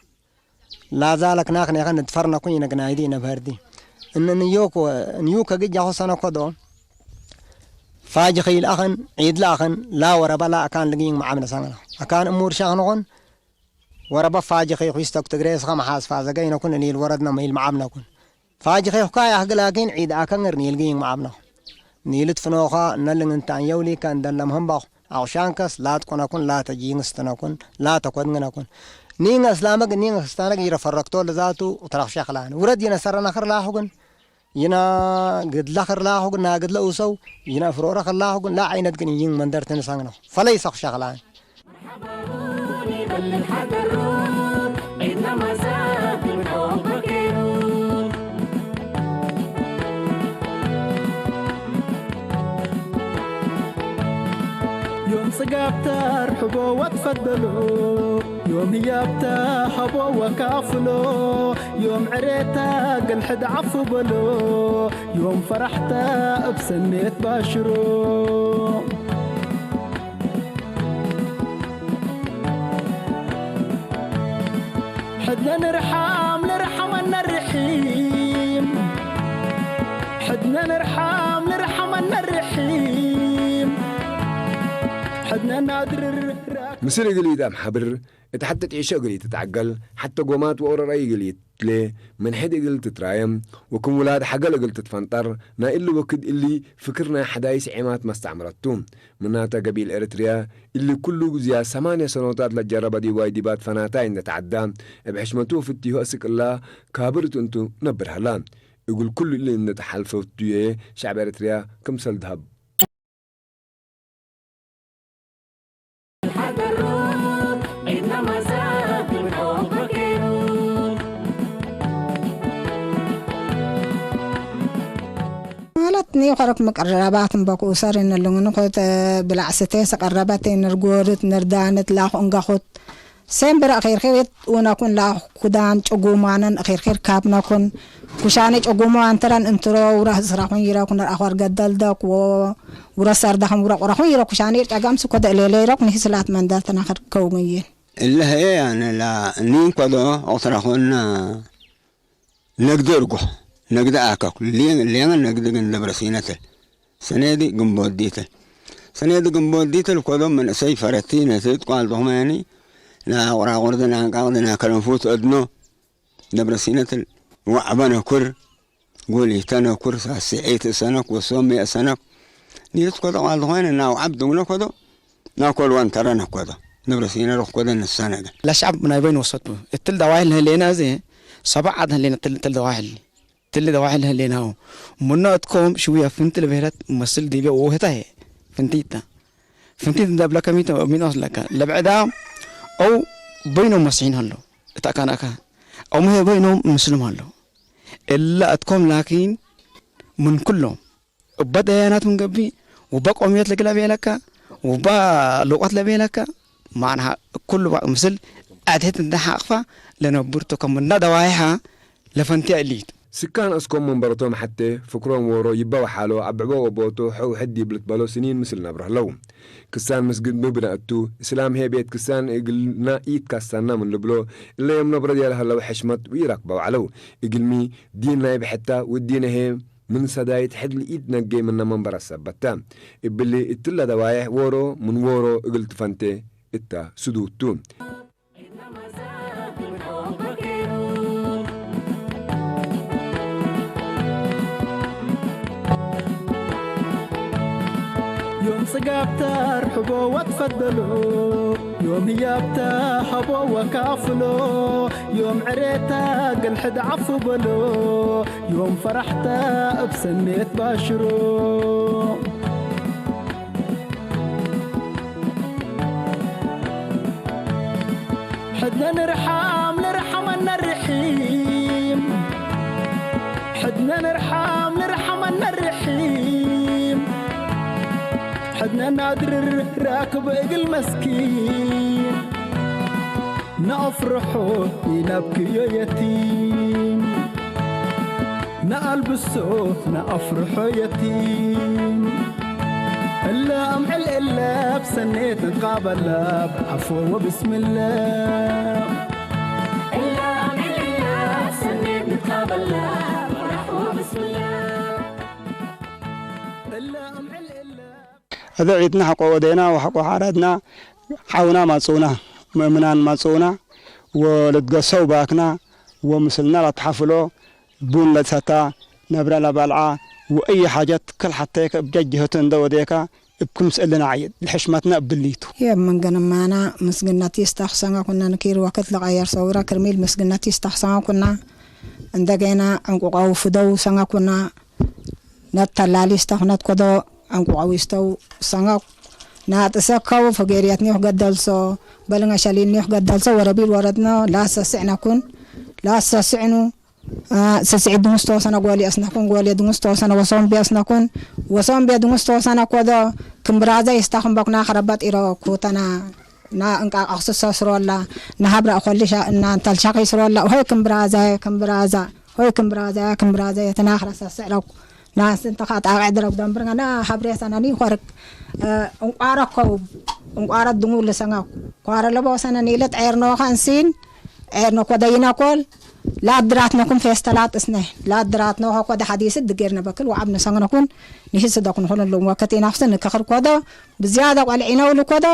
ላዛለክ ናክ ኔከ ንድፈር ነኩን ይነግናይዲ ይነብሀርዲ። እነ ንዮክ ወ-፣ ንዩከ ግጃ ሆሰነ ኮዶ፣ ፋጅ ኸይል አኸን፣ ዒድ ለአኸን፣ ላ ወረበ ላ አካን ልግይን መዓብ ነሳንግና። አካን እሙር ሻክ ነኹን፣ ወረበ ፋጅ ኸይኩ ይስተኩ ትግሬ እስኸ መሓዝ ፋዘገ ይነኩን እሊል ወረድነ መይል መዓብ ነኩን። ፋጅ ኸይኩካ ያህግ ላኪን ዒድ አከንግር ኒል ግይን መዓብ ነኹ። ኒልት ፍኖኻ እነ ልንግንታን የውሊከ እንደለም ህምባኹ። አውሻንከስ ላትቆነኩን ላተጂንግስትነኩን ላተኮድንግነኩን። ኒንገ እስላመግ ኒንገ ክስታነግ ይረፈረክቶ ለዛቱ ተረኽሸ ክላን። ውረድ ይነ ሰረነ ክር ላሁግን፣ ይነ ግድለ ክር ላሁግን፣ ናግድለ ኡሰው፣ ይነ ፍሮረ ክር ላሁግን፣ ላ ዐይነት ግን ይንግ መንደር ትንሳንግነኹ። ፈለይሰ ኩሸ ክላን። ዮም ጽጋብ ተርሕቦ ወትፈደሎ፣ ዮም ህያብ ተሀቦ ወካፍሎ፣ ዮም ዕሬተ እግል ሕድ ዐፉ በሎ፣ ዮም ፈረሕተ እብ ሰኔት ባሽሮ። ሕድነ ንርሓም ልርሐመነ ርሒም። ሕድነ ንርሓም ልርሐመነ ርሒም። ሕድነ ናድርር ራክ ምስል እግል ኢተአምሐብር፣ እት ሐቴ ጢሾ እግል ኢትትዐገል፣ ሐቴ ጎማት ወኦሮራይ እግል ኢትትሌ፣ ምን ሕድ እግል ትትራየም፣ ወክም ውላድ ሐገል እግል ትትፈንጠር፣ ናይ እሊ ወክድ እሊ ፍክር ናይ ሐዳይስ ዔማት መስተዕምረት ቱ። ምናተ፣ ገቢል ኤረትርያ እሊ ኩሉ ዝያድ ሰማንየ ሰኖታት ለጀረበ ዲብ ዋይ ዲባት ፈናታይ እንዴ ተዐዳ፣ እብ ሕሽመቱ ወፍቲሁ አስክ እላ ካብር እት እንቱ ነብር ሀላ። እግል ኩሉ እሊ እንዴ ተሐልፈ ፍቱዬ ሸዕብ ኤረትርያ ክምሰል ደሀብ። ማለት ኒ ኸረክ መቀረባት እምበኩ ሰር እንልንግንኮት ብላዕ ስቴ ሰቀረበት ንርጎርት ንርዳነት ላኹ እንጋኹት ሴም ብረ አኼርኼር ወነኩን ላኹ ኩዳን ጭጉማነን አኼርኼር ካብነኩን ኩሻኔ ጭጉማን ተረን እንትሮ ውረ ስራኹን ይረኩን አኽበር ገደልደክ ወ ውረ ሰርዳኹም ውረ ቁረኹን ይረኩ ሻኔር ጨጋም ስኮደ እሌሌ ይረኩ ንሂ ስላት መንደር ተናኸር ከውግዬ። እለ ህዬ ያነ ላ ኒን ኮዶ ኦትራኾና ነግደ እርጎ ነግደ አካኩ ሌን-፣ ሌን ነግደ ግን ደብረ ሲነትል ሰኔዲ ግንቦት ዲትል ሰኔዲ ግንቦት ዲትል ኮዶ ምን እሰይ ፈረቲ ነትት ቋል ዶኽመ ያኒ ላ ቁራቁር ድና አንቃቅ ድና ከለንፉት እድኖ ደብረ ሲነትል ወዐበነ ኩር ጉሊተነ ኩር ሳስዒት እሰነክ ወሶም የእሰነክ ኒልት ኮዶ ቃል ዝኾነ ናው ዐብ ድግነ ኮዶ ናኮል ወንተረነ ኮዶ ንብረ ሲነ ርኽ ኮዶ ንሰነገ። ለሸዕብ ናይ በይን ወሰቱ እትል ደዋይል ህሌና እዚ ሰብዕ ዓድ ህሌና ትል፣ ትል ደዋይል፣ ትል ደዋይል ህሌናው ምኖ እትኮም ሽውያ ፍንት ለብሔረት መስል ዲቤ ወውህታ ህየ ፍንቲታ ፍንቲት እንደ ብለከ ሚተ ሚኖስ ለከ ለብዕዳ አው በይኖም መስሒን ሀሎ እት አካን አካ አው ምሄ በይኖም ምስሉም ሀሎ። እለ እትኮም ላኪን ምን ኩሎም እበ ደያናት ምን ገብእ፣ ወበ ቆምዮት ለግለ ቤለከ፣ ወበ ሉቀት ለቤለከ፣ ማዕናሃ ኩሉ ምስል አድህት እንደ ሐቅፋ ለነብር ቱ፣ ከምና ደዋይሐ ለፈንትያ እሊት። ስካን አስኮም መንበረቶም ሐቴ ፍክሮም ዎሮ ይበ ወሓሎ አብዕቦ ወቦቶ ሕው ሕድ ዲብ ልትበሎ ስኒን ምስል ነብሮ ህለው። ክሳን ምስግድ ሚ ብነ እቱ፣ እስላም ህዬ ቤት ክሳን እግልና ኢትካሰና ምን ልብሎ፣ እለ ዮም ነብሮ ዲያለ ህለው ሕሽመት ወኢረክበው ዐለው። እግልሚ፣ ዲን ናይ ብሕታ ወዲነ ህዬ ምን ሰዳይት ሕድ ለኢትነጌ ምነ መንበረ ሰበት ተ። እብሊ እትለ ደዋዬሕ ዎሮ ምን ዎሮ እግል ትፈንቴ እተ ስዱድ ቱ። ዮም ጽጋብ ተርሕቦ ወትፈደሎ፣ ዮም ህያብተ ሀቦ ወካፍሎ፣ ዮም ዕሬተ እግል ሕድ ዐፉ በሎ፣ ዮም ፈረሕተ እብ ሰኔት ባሽሮ። ሕድነ ንርሓም ልርሐመነ ርሒም፣ ሕድነ ንርሓም ልርሐመነ ርሒም። ሕድነ ናድርር ራክብ እግል መስኪን፣ ነአፍርሖ ኢነብክዮ የቲም። ነአልብሶ ነአፍርሖ የቲም። እለ አምዕል እለ ብሰኔት ንትቃበለ፣ ብዐፎ ወብስምለ። እለ አምዕል እለ ብሰኔት ንትቃበለ፣ ብዐፎ ወብስምለ። እለ አምዕል እለ እብ ዒድነ ሐቆ ወዴና ወሐቆ ሐረድና፣ ሐውና ማጽኡና፣ ምእምናን ማጽኡና፣ ወልትገሰው ባክና፣ ወምስልና ለትሐፍሎ፣ ቡን ለትሰታ፣ ነብረ ለበልዓ፣ ወእይ ሓጀት ክል ሐቴከ እብ ጀጅህቱ እንደ ወዴከ፣ እብ ክምስ እልና ዐይድ፣ ለሕሽመትነ እብሊ ቱ። የብ ምን ግንማና ምስግነት ይስተክሰንገ ኩና፣ ንኪር ወክድ ለቀየር ሰውረ ክርሚል ምስግነት ይስተክሰንገ ኩና፣ እንደ ጌና ዕንቁቀው ፍደው ሰንገ ኩና፣ ነተላሊስ ተክነት ኮዶ ዕንቁቀዊስተው ሰንገኩ። ናጥሰከው ፍጌርየትኒሁ ገደልሶ፣ በልንገ ሸሊልኒሁ ገደልሶ፣ ወረቢል ወረድኖ ላሰስዕነኩን፣ ላሰስዕኑ፣ አ፣ ሰስዒ ድንጉስ ተወሰነ ጎሊ አስነኩን፣ ጎሊ ድንጉስ ተወሰነ ወሶምቤ አስነኩን፣ ወሶምቤ ድንጉስ ተወሰነ ኮዶ ክምብራዘ ይስታኹን በኩና ከረበጥ ኢሮ ኩተና። ና እንቃቅ አክስሶ ስሮላ፣ ናሀብረ አኮልሻ እና እንተል ሻቂ ስሮላ፣ ሆይ ክምብራዘ፣ ክምብራዛ፣ ሆይ ክምብራዘ፣ ክምብራዘ፣ የተናክረ ሰስዕረኩ። ናስ እንተ ኻጣ አቅዕድ ረግዶም ብርንገ፣ ና ሀብሬ ሰነኒ ኾርክ፣ እ፣ እንቋረ ከውብ፣ እንቋረ ድንጉል ልሰንገኩ፣ ኳረ ለቦ ሰነኒ ልጥ ዔርኖኸ እንሲን፣ ዔርኖ ኮደይነ ኮል፣ ላድራትነኩም ፌስተላት እስነ፣ ላድራትኖኸ ኮደ ሐዲስ ድጌርነ በክል ወዐብ ንሰንግነኩን፣ ንሂስ ደኩን ሆነ ሎም ወከት ኢናፍሰ ንከኽር ኮዶ፣ ብዝያደ ቆልዒነው ልኮዶ፣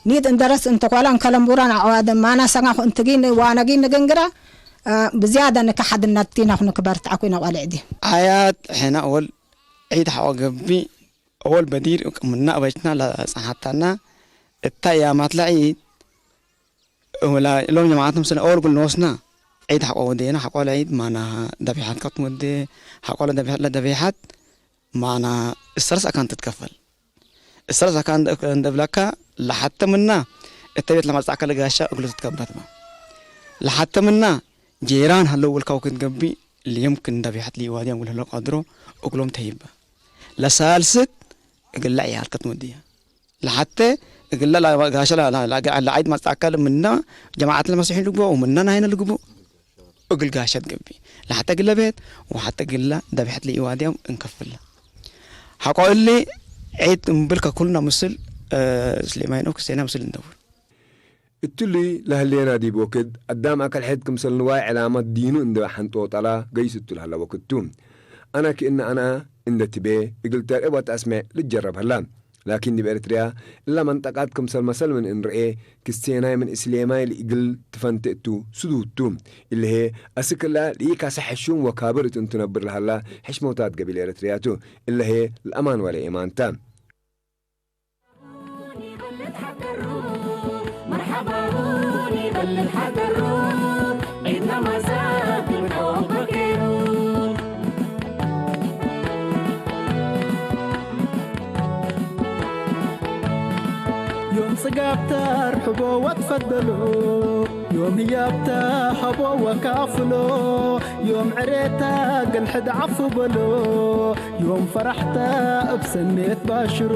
ኒድ እንደረስ እንተ ኮለ እንከለምቡራን አዕዋደ ማና ሰንገኩ እንትጊን ዋነጊን ንግንግረ፣ እ፣ ብዝያደ ንከሐድነት ዲናኹ ንክበርትዐኩ ኢነ ቆልዕ ዲ። አያት ሕነ አወል ዒድ ሐቆ ገብእ፣ አወል በዲር ምነ አበጅትነ ለጸንሐተነ እተ አያማት ለዒድ፣ ወላ እሎም ጀማዐት ምስለ አወል እግል ኖስነ ዒድ ሐቆ ወዴነ፣ ሐቆ ለዒድ ማና ደቢሐት ከትወዴ፣ ሐቆ ለደቢሐት፣ ለደቢሐት ማና እሰረስ አካን ትትከፈል። እሰረስ አካን እንደ እብለከ፣ ለሐተ ምና እተ ቤት ለመጽአከ ለጋሻ እግሉ ትትከበትመ። ለሐተ ምና ጄራን ሀለው ወልካው ክትገብእ፣ ለየምክን ደቢሐት ለኢዋድያም ወለህለው ቀድሮ እግሎም ተሂበ። ለሳልስት እግለ ዕያል ከትመድየ። ለሐተ እግለ ለ-፣ ጋሸ ለ-፣ ለ-፣ ለ-፣ ለዐይድ መጽአከ ምነ ጀማዐት ለመሲሒን ልግበኦ ወምነ ናይነ ልግበኦ። እግል ጋሸት ገብእ። ለሐተ እግለ ቤት ወሐተ እግለ ደብሐት ለኢዋድያም እንከፍለ። ሐቆ እሊ ዒድ እምብል ከኩልነ ምስል፣ እ፣ ስሌማይን ኦክ ሴና ምስል እንደውር። እትሊ ለህሌና ዲብ ወክድ አዳም አከል ሕድ ክምሰል ንዋይ ዕላመት ዲኑ እንደ ሐንጦጠላ ገይስ እቱ ለሀለ ወክድ ቱ። አነ ክእነ አነ እንደ ትቤ እግል ተርእ ወተአስሜዕ ልትጀረብ ሀላ። ላኪን ዲብ ኤረትርያ እለ መንጠቃት ክምሰል መሰል ምን እንርኤ፣ ክስቴናይ ምን እስሌማይ ለእግል ትፈንቴ እቱ ስዱድ ቱ። እለ ህዬ አስክ እለ ለኢካሰ ሕሹም ወካብር እት እንቱ ነብር ለሀላ ሕሽመውታት ገቢል ኤረትርያ ቱ። እለ ህዬ ለአማን ወለኤማን ተ። መርሐባ ሁኒ በልል ሐገሩ፣ ዒድና ማሳክን ኦም በኬሩ። ዮም ጽጋብ ተርሕቦ ወትፈደሎ፣ ዮም ህያብ ተሀቦ ወካፍሎ፣ ዮም ዕሬተ እግል ሕድ ዐፉ በሎ፣ ዮም ፈረሕተ እብ ሰኔት ባሽሮ።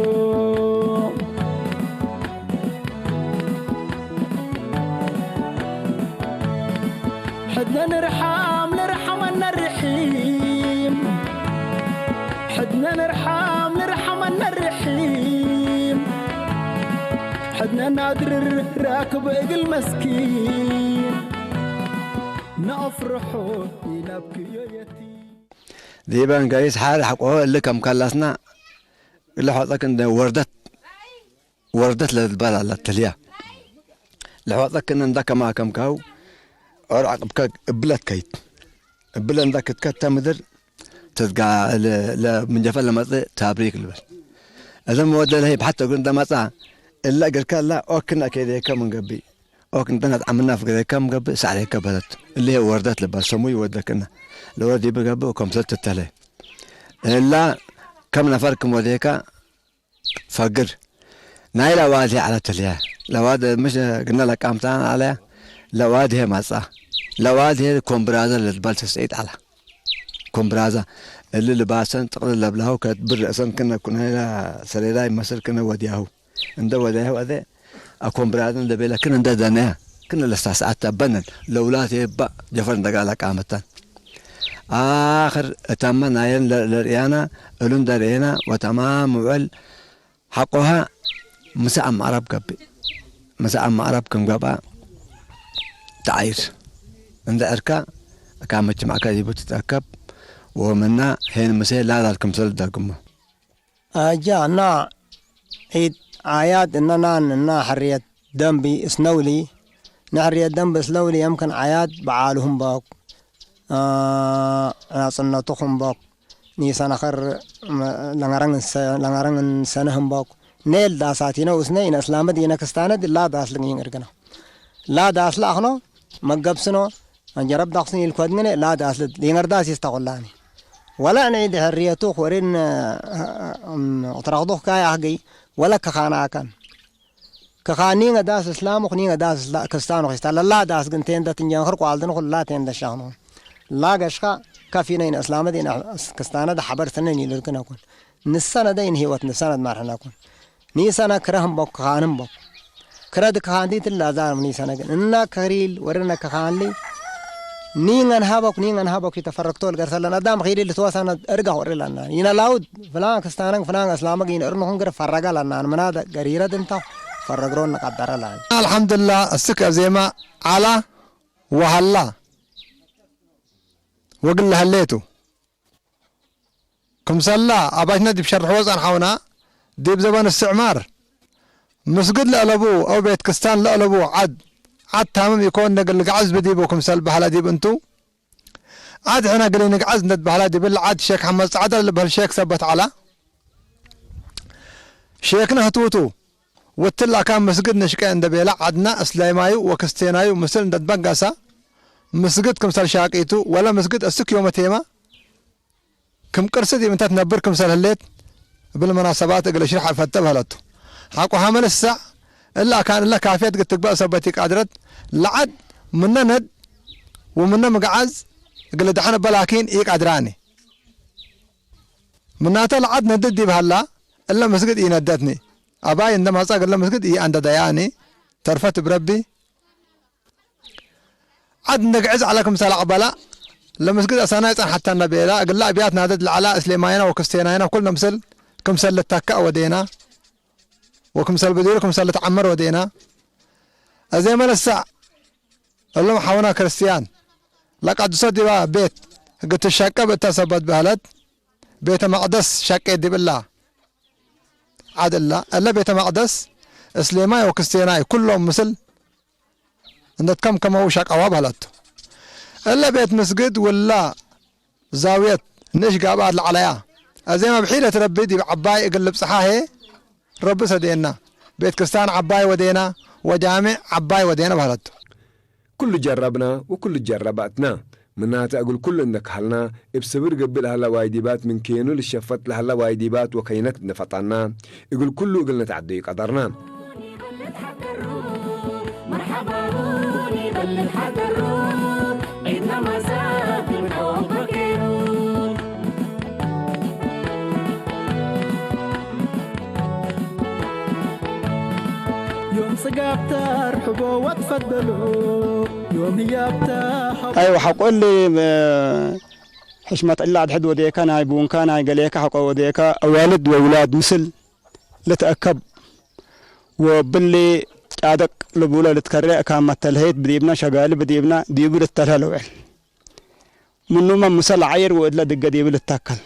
ሕድነ ንርሓም ልርሐመነ ርሒም። ሕድነ ንርሓም ልርሐመነ ርሒም። ሕድነ ናድር ራክብ እግል መስኪን። ነአፍርሖ ኢነብክዮ የቲም። ዲበን ገይስ ሓል ሐቆ እሊ ከም ከለስና፣ እሊ ሖጠክ እንደ ወርደት፣ ወርደት ለልትበል አለ ትልያ። ለሖጠክ እንደ ከማ ከምካው ዖር ዐቅብከ እብለት ከይት። እብለ እንደ ክትከተ ምድር ትትጋ ለ-፣ ለምንጀፈ ለመጽእ ታብሪክ ልበል። እዘ መወደ ለህይ ብሐተ እግል እንደ መጽአ፣ እለ እግልከ እለ ኦክነ ኬደከ ምን ገብእ። ኦክ እንተ ነትዓምና ፍግሬከ ምን ገብእ ሳዕሬከ በለት። እሊ ህይ ወርደት ልባል ሰሙይ ወደክነ። ለወርድ ዲብ ገብእ ወከምሰል ትተለ። እላ ከም ነፈር ክም ወዴከ ፈግር። ናይ ለዋድ ህይ ዐለ ተልያ። ለዋድ ምሽ ግነ ለቃምታን ዐለ። ለዋድ ህይ መጽአ። ለዋድ ህይ ኮምብራዘ ለልትበል ተስዒት ዐለ። ኮምብራዘ እሊ ልባሰን ጥቅልል ለብላሁ ከትብር ረአሰን ክነ ኩነ ሰሬራይ መስል ክነ ወድያሁ። እንደ ወዳይሁ አዜ አኮምብራድን ለቤለ ክን እንደ ደነያ ክን ለሳሰዓት ተበነን ለውላት የባ ጀፈር እንደጋላ ቃመተን። አክር እተመ ናየን ለ-፣ ለርእያና እሉ እንደ ርእየና ወተማም ውዕል ሐቆሃ ምሰ አማዕረብ ገብእ። ምሰ አማዕረብ ክም ገብአ ተዓይር። እንደ ዕርካ እካ መጅመዕከ ዲቡ ትትአከብ ወምና ሄን ምሴ ላዛል ክምሰል ደግሞ። አጃ እና ዒድ አያድ እነ ናን እና ሕርየት ደንቢ እስነውሊ፣ ንሕርየት ደንቢ እስለውሊ የምክን አያድ በዓልሁም ቦክ፣ አ፣ ናጽነቱኹም ቦክ፣ ኒሰን አኸር ለንገረን እንሰ-፣ ለንገረን እንሰንህም ቦክ፣ ኔል ዳሳቲነ ውስነ ኢነ እስላመ ዲነ ክስታነ ላ ዳስ ልግኝ እርግነ። ላ ዳስ ለአኽኖ መገብስኖ፣ አንጀረብ ዳክስን ኢልኮድግነ ላ ዳስ ልድ-፣ ሊንገር ዳስ ይስተቁላኒ። ወለ ዕንዒድ ሕርየቱ ኹሪን፣ እም፣ እትረክዱክ ካይ አህግይ ወለ ከኻናከን። ከኻን ኒንገ ዳስ እስላም ወክ ኒንገ ዳስ እስላ-፣ ክስታን ወክ ይስታ። ለላ ዳስ ግን ቴንደ ትንጀንክር ቋልድን ኩላ ቴንደ ሻክኖ። ላ ገሽካ ከፊነ ኢነ እስላመ ዲነ ክስታነ ደሐበር ስነን ኢልርግነ ኩን። ንሰነደ ኢን ህይወት ንሰነድ ማርሐነ ኩን። ኒሰነ ክረህም ቦክ፣ ከኻንም ቦክ። ክረድ ከኻንቲት ለአዛርም ኒሰነ ግን። እና ከሪል ወርነ ከኻንሊ ኒንገን ሀበኩ፣ ኒንገን ሀበኩ ይተፈረግቶ ልገርሰለን አዳም ኺሊ ልትወሰነ እርጋ ወሪ ለና። ይነ ላውድ ፍላን ክስታነን ፍላን እስላመግ ይነ እርንኹን ግር ፈረገ ለና። ምናደ ገሪረድ እንተ ፈረግሮን ቀደረ ላን። አልሐምዱላ እስክ አዜማ ዐላ ወሀላ ወግል ለሀሌቱ። ክምሰላ አባይትነ ዲብ ሸርሕወ ጸንሐውና፣ ዲብ ዘበን እስትዕማር፣ ምስግድ ለአለቡ አው ቤት ክስታን ለአለቡ ዐድ፣ ዐድ ታምም ኢኮን እግል ልግዐዝ ብዲቡ ክምሰል በህለ ዲብ እንቱ፣ ዐድ ሕነ እግል ኢንግዐዝ እንዴ ትበህለ ዲብለ ዐድ ሼክ ሐመድ ጸዕደ ለልብህል ሼክ ሰበት ዐለ። ሼክነ ህቱቱ፣ ወትለ አካን ምስግድ ንሽቄ እንዴ ቤለ ዐድነ እስላማዩ ወክስቴናዩ ምስል እንዴ ትበገሰ፣ ምስግድ ክምሰል ሻቂቱ ወለ ምስግድ እስክ ዮመቴመ፣ ክም ቅርሲ ዲብ እንተ ትነብር ክምሰል ህሌት፣ እብል መናሰባት እግል እሽርሕ አልፈተ በህለቱ። ሐቆ ሐመ ልሰዕ እለ አካን እለ ካፍየት እግል ትግበእ ሰበት ኢቃድረት፣ ለዐድ ምነ ነድ ወምነ ምግዓዝ እግል ልደሐን እበ ላኪን ኢቀድራኒ። ምናተ ለዐድ ነድድ ዲብ ሀላ፣ እለ ምስግድ ኢነደትኒ። አባይ እንደ መጸ እግለ ምስግድ ኢአንደደያኒ። ተርፈት እብ ረቢ። ዐድ እንዴ ግዕዝ ዐለ ክምሰል አቅበላ፣ ለምስግድ አሰናይ ጸንሐተነ ቤላ፣ እግለ አብያት ናደድ ለዐላ እስሌማይነ ወክስቴናይነ ኩልነ ምስል ክምሰል ልተከእ ወዴና፣ ወክምሰል ብዲሩ ክምሰል ልትዐመር ወዴና። አዜመ ለሰዕ እሎም ሐውነ ክርስትያን ለቀድሶ ዲበ ቤት እግል ትሸቀብ እተ ሰበት በህለት፣ ቤተ መቅደስ ሸቄ ዲብ እላ ዐድ እላ፣ እለ ቤተ መቅደስ እስሌማይ ወክስቴናይ ኩሎም ምስል እንዴ ትከምከመው ሸቀዋ በህለቱ። እለ ቤት ምስግድ ውላ ዛውየት ንእሽ ጋብአት ለዐለያ። አዜመ ብሒለት ረቢ ዲብ ዐባይ እግል ልብጽሓ ህዬ ረቢ ሰዴና። ቤት ክስታን ዐባይ ወዴና ወጃሜዕ ዐባይ ወዴና በህለቱ። ኩሉ ጀረብና ወኩሉ ጀረበትነ። ምናተ እግል ኩሉ እንዴ ከሀልና፣ እብ ስብር ገብእ ለሀለ ዋይዲባት ምን ኬኑ ልሸፈጥ ለሀለ ዋይዲባት ወከይነት እንዴ ፈጠና፣ እግል ኩሉ እግል ነትዐደዩ ቀደርና። ዮም ጽጋብ ተርሕቦ ወትፈደሎ፣ ዮም ህያብ ተሐቦ። አይወ፣ ሐቆ እሊ፣ እ፣ ሕሽመት እለ አድሕድ ወዴከ፣ ናይ ቡንከ፣ ናይ ገሌከ ሐቆ ወዴከ፣ አዋልድ ወውላድ ምስል ልትአከብ ወብሊ ጫደቅ ልቡለ ልትከሬ፣ አካን መተልሀይት ብዲብነ፣ ሸጋሊ ብዲብነ፣ ዲቡ ልተልሀ ለውዕል። ምኑመ ምሰል ዐይር ወእድለ ድገ ዲቡ ልተከል።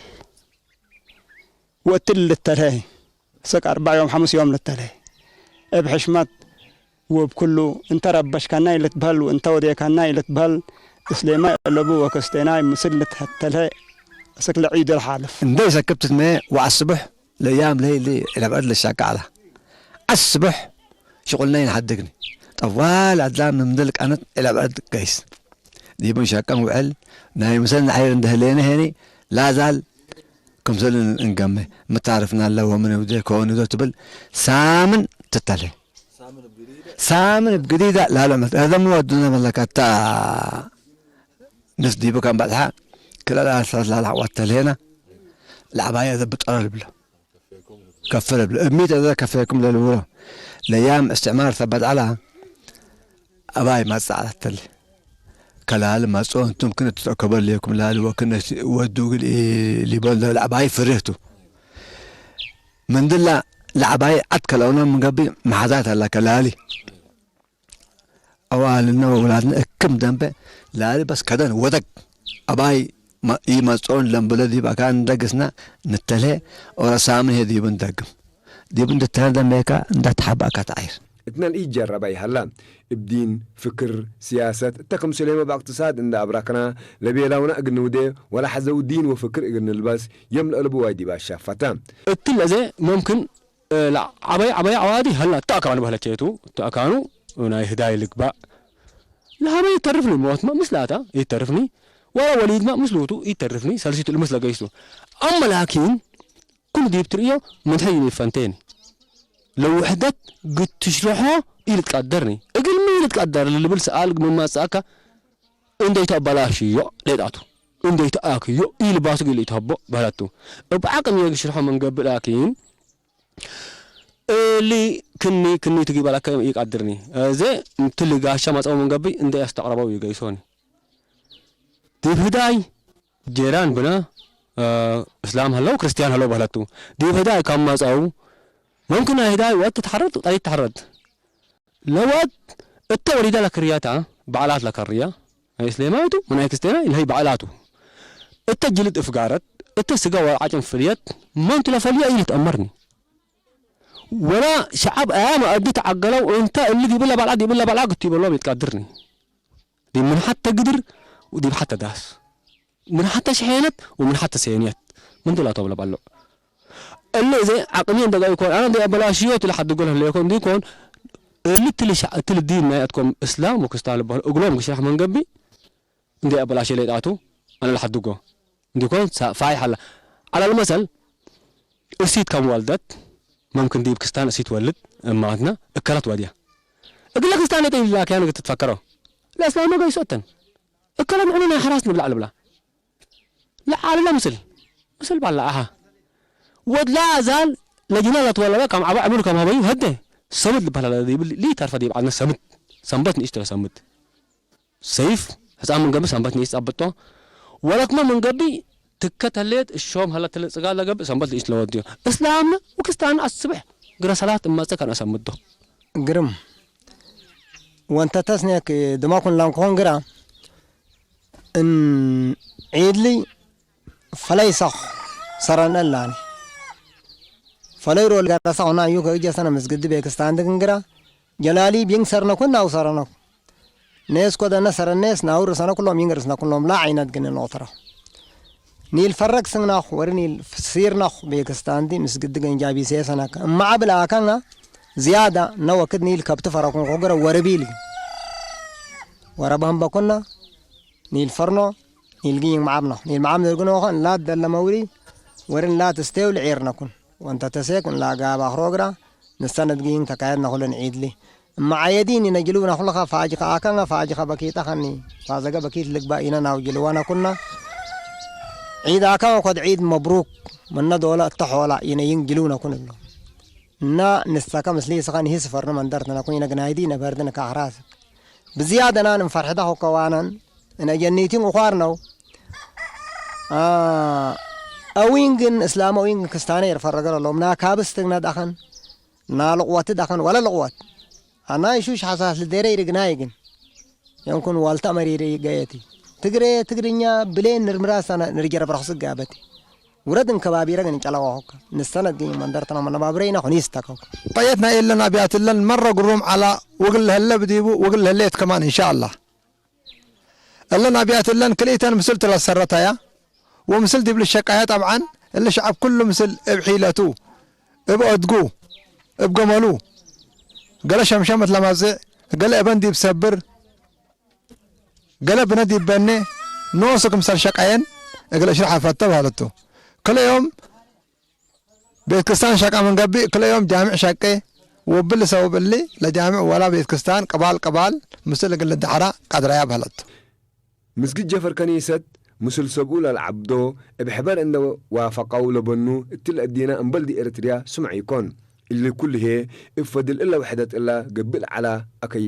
ወእትሊ ልተልሀ ሰክ አርበዕ ዮም ሐሙስ ዮም ልተልሀ። እብ ሕሽመት ወእብ ኩሉ እንተ ረበሽከናይ ልትበህል ወእንተ ወዴከናይ ልትበህል እስሌማይ አለቡ ወክስቴናይ ምስል ልትተልሀ። አሰክ ለዒድ ለሓልፍ። እንዴ ሰክብ ትትመ ወዐስቡሕ ለያም ለይሊ ለብዕድ ልሻቀ ዐለ። ዐስቡሕ ሽቁልነ ኢነሐድግኒ። ጠዋል አድላም ምን ምድል ቀነት ኢለብዕድ ገይስ። ዲብን ሸቀን ውዕል ናይ ምሰል ነሐይር እንደ ህሌነ ሄኒ ላዛል ክምሰል እንገመ ምታርፍና ለወ ምን ውዴ ከወኒ ዶ ትብል ሳምን ትተልሄ። ሳምን እብ ግዲዳ ላሉ ዐመት እዘም ወዱነ መለካታ ንስ ዲቡ ከም በጽሐ ክለ ለአሳስ ላለ ዐዋት ተልሄና ለዐባየ እዘ ብጠረ ልብሎ። ከፈ ለብሎ። እሚት እዘ ከፌኩም ለልብሎ። ለያም እስትዕማር ሰበት ዐላ አባይ ማጽእ ዐለት ተልሄ። ከላሊ መጽኦ እንቱም ክነ ትትአከቦ ህሌኩም ላሊ ወክነ ወዱ እግል ሊቦ ለዐባይ ፍሬህ ቱ። ምንድላ ለዐባይ ዐድ ከለአውነ ምን ገብእ መሓዛት ዐላ ከላሊ። አዋልነ ወውላድነ እክም ደንበ ላሊ በስ ከደን ወደግ አባይ ኢመጽኦን ለምብሎ ዲብ አካን እንደግስና ንተልሄ ኦረሳምን ህዬ ዲቡ እንደግም። ዲቡ እንድትተልሄ ደንበየካ እንደ ተሐበአካ ተዐይር። እትነ ለኢጀረበ ይሀላ። እብ ዲን፣ ፍክር፣ ስያሰት፣ እተ ክም ሱሌመ በእቅትሳድ እንዴ አብረክነ ለቤለውነ እግል ንውዴ ወለሐዘው ዲን ወፍክር እግል ንልበስ የም ለአልቡ ዋይ ዲብ አሻፈተ። እትለ አዜ መምክን፣ እ፣ ለዐበየ ዐበየ ዐዋዲ ሀላ እተ አካኑ በህለቼቱ፣ እተ አካኑ ናይ ህዳይ ልግባእ። ለሀበ ኢተርፍኒ ሞትመ ምስላታ ኢተርፍኒ፣ ወለ ወሊድመ ምስሉቱ ኢተርፍኒ፣ ሰልሲቱ ልምስ ለገይሱ። አመ ላኪን፣ ክሉ ዲብ ትርእዮ ምን ሕይ ኢፈንቴኒ። ለውሕደት ግድ ትሽረሖ ኢልትቀደርኒ። እግል ሚ ኢልትቀደር ልብል ሰኣል ምን መጽአከ፣ እንዴ ኢተአበላሽዮ ሌጣቱ፣ እንዴ ኢተአክዮ ኢልባሱ እግል ኢተሀቦ በህለቱ። እብ ዐቅም የግሽርሖ ምን ገብእ ላኪን፣ እሊ ክኒ ክኒ ትጊበለከ ኢቀድርኒ። እዜ እትሊ ጋሻ መጽአው ምን ገብእ እንዴ አስተቅረበው ኢገይሶኒ። ዲብ ህዳይ ጄራን ብነ፣ እ፣ እስላም ሀለው ክርስትያን ሀለው በህለቱ። ዲብ ህዳይ ከም መጽአው፣ መምክን ናይ ህዳይ ወእት ተሐረድ ወጠሪት ተሐረድ። ለወእት እተ ወሊዳ ለክርያታ በዐላት ለከርያ፣ ናይ እስሌማይቱ ወናይ ክስቴናይ ለህይ በዐላቱ። እተ ጅልድ እፍጋረት፣ እተ ስጋ ወዐጭም ፍልየት፣ መንቱ ለፈልየ ኢልትአመርኒ። ወላ ሸዐብ አያመ እዲ ተዐገለው፣ እንተ እሊ ዲብለ በልዐ፣ ዲብለ በልዐ ግቱ ኢበሎም ኢትቀድርኒ። ዲብ ምን ሐተ ግድር ወዲብ ሐተ ዳስ፣ ምን ሐተ ሸሔነት ወምን ሐተ ሴንየት፣ ምን ቱ ላቶም ለበልዑ። እሊ እዜ ዐቅሚ እንዴ ገአይኮን፣ አነ እንዴ አበላሽዮ ቱ ለሐድጎ ለህሌኮ እንዲኮን፣ እሊ እትሊ ሸ-፣ እትሊ ዲን ናይ አትኮም እስላም ወክስታን ልበህሉ እግሎም ግሽራሕ ምን ገብእ፣ እንዴ አበላሽየ ሌጣቱ፣ አነ ለሐድጎ። እንዲኮን ሳ-፣ ፋይሕ ዐለ። ዐለ ልመሰል፣ እሲት ከም ወልደት፣ መምክን ዲብ ክስታን እሲት ወልድ፣ እማትነ፣ እከለት ወድየ። እግለ ክስታን ሌጠ ኢላክያን እግል ትትፈከሮ። ለእስላም ገይሶተን። እከለ ንሕነ ናይ ሐራስ ንብላ ልብላ። ለዓልለ ምስል፣ ምስል ባላ አሃ። ወድ ላዛል ለጅነ ለትወለደ ከም ዐበ ዕምሩ ከም ሀበዩ ሀደ፣ ሰምድ ልበህለ ዲብ ሊተርፈ ዲብ ዐድነ ሰምድ። ሰንበት ንኢሽ ተ ሰምድ። ሰይፍ፣ ሕጻን ምን ገብእ ሰንበት ንኢሽ ጸብጦ። ወለትመ ምን ገብእ ትከት ህሌት፣ እሾም ሀለት ህሌት ጽጋል ለገብእ ሰንበት ንኢሽ ለወድዮ። እስላምነ ወክስታንነ አስብሕ ግረ ሰላት እመጽእ ከነአሰምዶ። ግርም። ወእንተ ተስኔክ ድመኩን ለንኮን ግረ፣ እን ዒድሊ ፈለይ ሰኽ ሰረን እላኒ። ፈለይ ሮል ገረሰ ሆና እዩ ከእጀ ሰነ ምስግድ ቤክስታን ድግን ግረ፣ ጀላሊ ቢንግ ሰርነኩን ናው ሰረነኩ። ኔስ ኮደነ ሰረኔስ ናውር ሰነ ኩሎም ይንገር ስነ ኩሎም ላ ዐይነት ግን ኖተረ። ኒል ፈረግ ስንግናኹ ወሪ ኒል ሲርናኹ ቤክስታንቲ ምስግድ ገንጃቢ ሴሰነከ። እማ ዐብል አከንገ ዝያዳ እነ ወክድ ኒል ከብት ፈረኩን ኹግረ ወርቢል። ወረብ ሀምበኩነ ኒል ፈርኖ ኒል ግይን መዓብነኹ። ኒል መዓብ ንርግኖኸ እንላ ደለመውሊ ወሪ እንላ ትስቴው ልዔርነኩን። ወእንተ ተሴክ እንላ ጋብ አክሮ ግረ ንሰነት ግይን ተካየድነኹ ለንዒድሊ። እመ ዐየዲን ኢነ ጅልውነ ኩልከ ፋጅከ አከንገ ፋጅከ በኪጠ ከኒ ፋዘገ በኪት ልግበእ ኢነ ናው ጅልወነ ኩነ። ዒድ አከንገ ኮድ ዒድ መብሩክ ምነ ዶለ እተ ሖላ ኢነ ይን ጅልውነ ኩን እሎ። እና ንሰከ ምስሊ ስከ ንሂ ስፈርነ መንደርትነ ኩን ኢነ ግናይዲ ኢነ በርድነ ከአክራስክ። ብዝያደናን እንፈርሕዳሁ ከዋነን እነ ጀኒቲን ኡኳር ነው። አ፣ አዊን ግን እስላም አዊን ግን ክስታነ ይርፈረገ ለሎም ናካብስ ትግነ ዳኸን ናልቅወት ዳኸን ወለ ልቅወት። አና ይሹሽ ሐሳስ ልዴረ ይርግናይ ግን የንኩን ዋልታ መሪሪ ገየቲ። ትግሬ፣ ትግርኛ፣ ብሌን፣ ንርምራስ አነ ንርጀረብ ረኽስ ጋበቲ። ውረድ እንከባቢረ ግን እንጨለዋኹከ። ንሰነት ግን መንደርተና መነባብረይና ኹኒስ ተከው። ቀየት ናይ እለን አብያት እለን መረ ግሩም ዐላ ወግል ለህለ ብዲቡ ወግል ለህሌት ከማን እንሻአላህ። እለን አብያት እለን ክልኢተን ምስል ትለሰረታያ ወምስል ዲብ ልሸቃየ ጠብዓን እሊ ሸዐብ ኩሉ ምስል እብ ሒለቱ፣ እብ አድጉ፣ እብ ገመሉ፣ ገሌ ሸምሸመት ለማጽእ፣ ገሌ እበን ዲብ ሰብር፣ ገሌ ብነ ዲብ በኔ፣ ኖሱ ክምሰል ሸቀየን እግል እሽርሐ ፈተ በህለቱ። ክለ ዮም ቤት ክስታን ሸቀ ምን ገብእ፣ ክለ ዮም ጃምዕ ሸቄ፣ ወእብሊ ሰብብ እሊ ለጃምዕ ወላ ቤት ክስታን ቅባል ቅባል ምስል እግል ልደሐራ ቀድረያ በህለቱ። ምስግድ ጀፈር ከኒሰት ምስል ሰብኡ ለልዓብዶ እብ ሕበር እንዴ ዋፈቀው ለበኑ፣ እትለ እዲነ እምበል ዲብ ኤረትርያ ስምዕ ኢኮን። እሊ ኩሉ ህዬ እብ ፈድል እለ ውሕደት እለ ገብእ ለዐለ አከይ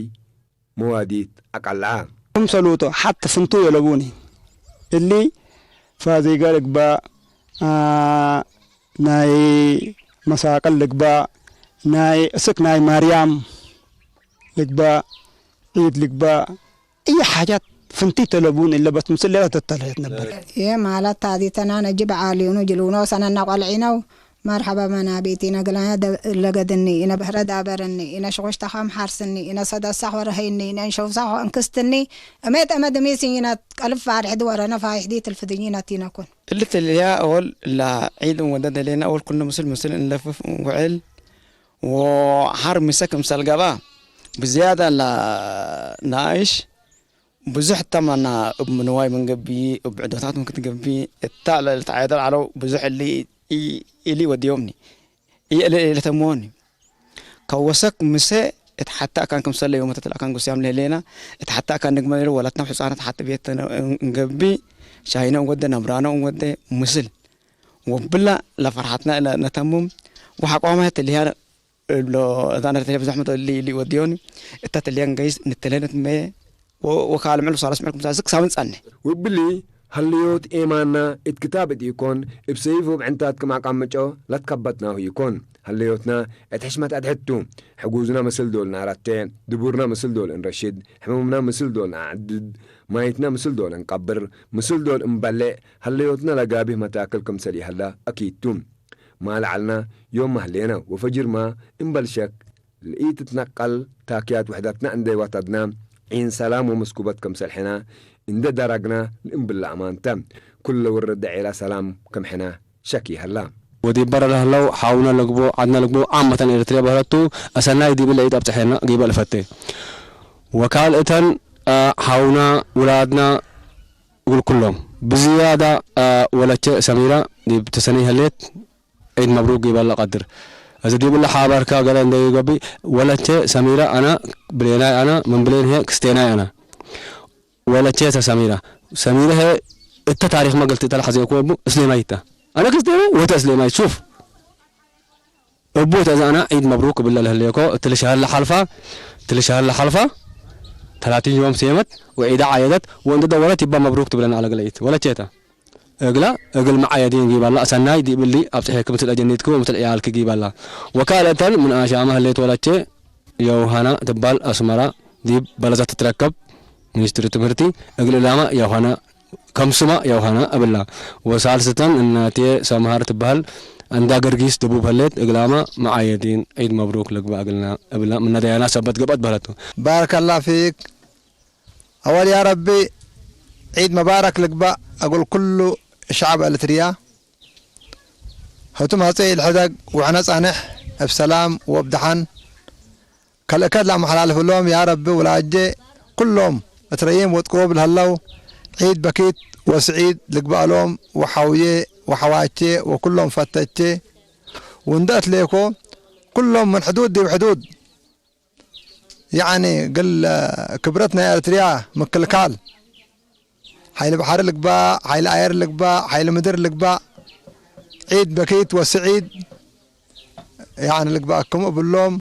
መዋዲት አቀልዐ። ክምሰሉቱ ሐት ፍንቱይ አለቡኒ። እሊ ፋዚገ ልግባእ፣ አ፣ ናይ መሳቅል ልግባእ፣ ናይ እስክ ናይ ማርያም ልግባእ፣ ዒድ ልግባእ፣ እይ ሓጃት ፍንቲት ተለቡን እለ በስ ምስል ሌላ ተተልሄት ነበር። ይህ ማለት ታዚተና ነጅብ ዓሊኑ ጅልውኖ ሰነና ቆልዒነው መርሐበ መናቢቲነ ግላነ ደ-፣ ለገድኒ፣ ኢነ በህረ ዳበርኒ፣ ኢነ ሽቁሽተኻም ሐርስኒ፣ ኢነ ሰደሳኽ ወረሀይኒ፣ ኢነ እንሸውሳኽ ወእንክስትኒ፣ እሜት እመ ድሚስኝ ኢነ ቀልብ ፋርሕድ ወረነ ፋይሕዲ ትልፍድኝ ኢነ ቲነኩን። እሊ ተልያ እወል ለዒድ እንወደ ደሌነ፣ እወል ኩልነ ምስል ምስል እንለፍፍ እንውዕል፣ ወሐር ምሰ ክምሰል ገብአ፣ ብዝያደ ለናእሽ ብዙሕ ተመና እብ ንዋይ ምን ገብእ፣ እብ ዕዶታት ምን ክትገብእ፣ እታ ለልትዓየደር ዐለው ብዙሕ እሊ ኢ-፣ ኢሊ ወድዮምኒ፣ ኢእሊ ኢለተምዎኒ። ከወሰክ ምሰ እት ሐተ አካን ክምሰለ ዮመተ ለአካን ጉስያም ለህሌነ፣ እት ሐተ አካን ንግመ ወለትነ ሕጻናት ሐተ ቤት እንገብእ፣ ሻሂነ እንወዴ፣ ነብራነ እንወዴ፣ ምስል ወብላ ለፈርሐትነ እለ ነተምም ወሐቆመ ትልህያ እብሎ እዛነ ለተልሄ ብዞሕ መቶ እሊ፣ እሊ ወድዮኒ እተ ትልየን ገይስ ንትልሄ ንትመየ ወ-፣ ወካልምዕል ወሳለስ ምዕል ክምሳ ዝክ ሳምን ጸኔ። ወእብሊ ሀለዮት ኤማንና እት ክታብ እት ኢኮን፣ እብ ሰይፍ ወእብ ዕንታት ክም አቃምጮ ለትከበትናሁ ኢኮን። ሀለዮትና እት ሕሽመት አድሕድ ቱ። ሕጉዝና ምስል ዶል ነአረቴ፣ ድቡርና ምስል ዶል እንረሽድ፣ ሕሙምና ምስል ዶል ነአዕድድ፣ ማይትና ምስል ዶል እንቀብር፣ ምስል ዶል እንበሌዕ፣ ሀለዮትና ለጋብህ መታክል ክምሰል ይሀላ አኪድ ቱ። ማ ለዐልና ዮም ማ ህሌነ ወፈጅርማ እምበል ሸክ ለኢትትነቀል ታክያት ውሕደትና እንዴ ወተድና፣ ዒን ሰላም ወመስኩበት ክምሰል ሕና እንዴ ደረግና ለእምብለ አማን ተ። ኩለ ውርድ ዴዒላ ሰላም ክም ሕና ሸክ ይሀላ። ወዲብ በረ ለህለው ሐውነ ልግቦ፣ ዐድነ ልግቦ፣ ዓመተን ኤረትርየ በህለት ቱ፣ አሰናይ ዲብ ለኢድ አብጽሐነ ጊበ ልፈቴ። ወካልእተን፣ አ፣ ሐውነ ውላድነ እግል ኩሎም። ብዝያደ፣ አ፣ ወለቼ ሰሚረ ዲብ ተሰነይ ህሌት፣ ዒድ መብሩክ ጊበ ለቀድር። እዝ ዲብ እለ ሐበርከ ገሌ እንዴ ኢገብእ፣ ወለቼ ሰሚረ አነ ብሌናይ አነ፣ ምን ብሌን ህዬ ክስቴናይ አነ። ወለቼ ተ ሰሚረ። ሰሚረ ህዬ እተ ታሪክ መ እግል ትእተ ለሐዜኮ እቡ እስሌማይ ተ። አነ ክስቴናይ ወተ እስሌማይ። ሹፍ። እቡ ተዘአነ ዒድ መብሩክ እብለ ለህሌኮ፣ እትሊ ሸህር ለሐልፋ፣ እትሊ ሸህር ለሐልፋ፣ ተላቲን ዮም ሴመት ወዒዳ ዓየደት፣ ወእንዴ ደወለት ይባ መብሩክ ትብለነ ዐለ ገለኢት። ወለቼተ እግለ፣ እግል መዓየዲን ጊባላ፣ አሰናይ ዲብ እሊ አብጽሔኪ ምስል አጀኒትኪ ወምስል ዕያልኪ ጊባላ። ወካልአተን ምን አሻመ ህሌት ወለቼ፣ የውሃና ትባል አስመራ ዲብ በለሰ ትትረከብ ሚኒስትሪ ትምህርቲ፣ እግል እላመ የውሃና ከምስመ የውሃና እብላ። ወሳልስተን እናትዬ ሰምሃር ትበህል፣ እንዳ ገርጊስ ደቡብ ህሌት፣ እግላመ መዓየዲን ዒድ መብሩክ ልግበእ እግልና እብላ፣ ምነ ደያና ሰበት ገብአት በህለቱ። ባረከላ ፊክ። አወል ያ ረቢ ዒድ መባረክ ልግበእ እግል ኩሉ ሸዐብ ኤረትርያ። ህቱ መጽኢ ኢልሕደግ ወሕነ ጸንሕ እብ ሰላም ወእብ ደሐን። ከልእከት ለአመሐላልፍሎም ያ ረቢ ውላጄ ኩሎም እት ረዪም ወጥቁብ ለህለው ዒድ በኪት ወስዒድ ልግበአሎም ወሐውዬ ወሐዋቼ ወኩሎም ፈተቼ ወእንደ እትሌኮ ኩሎም ምን ሕዱድ ዲብ ሕዱድ ያኒ እግል ክብረት ናይ ኤረትርያ ምክልካል፣ ሐይል በሐር ልግባእ፣ ሐይል አየር ልግባእ፣ ሐይል ምድር ልግባእ፣ ዒድ በኪት ወስዒድ ያኒ ልግባእክሙ እብሎም።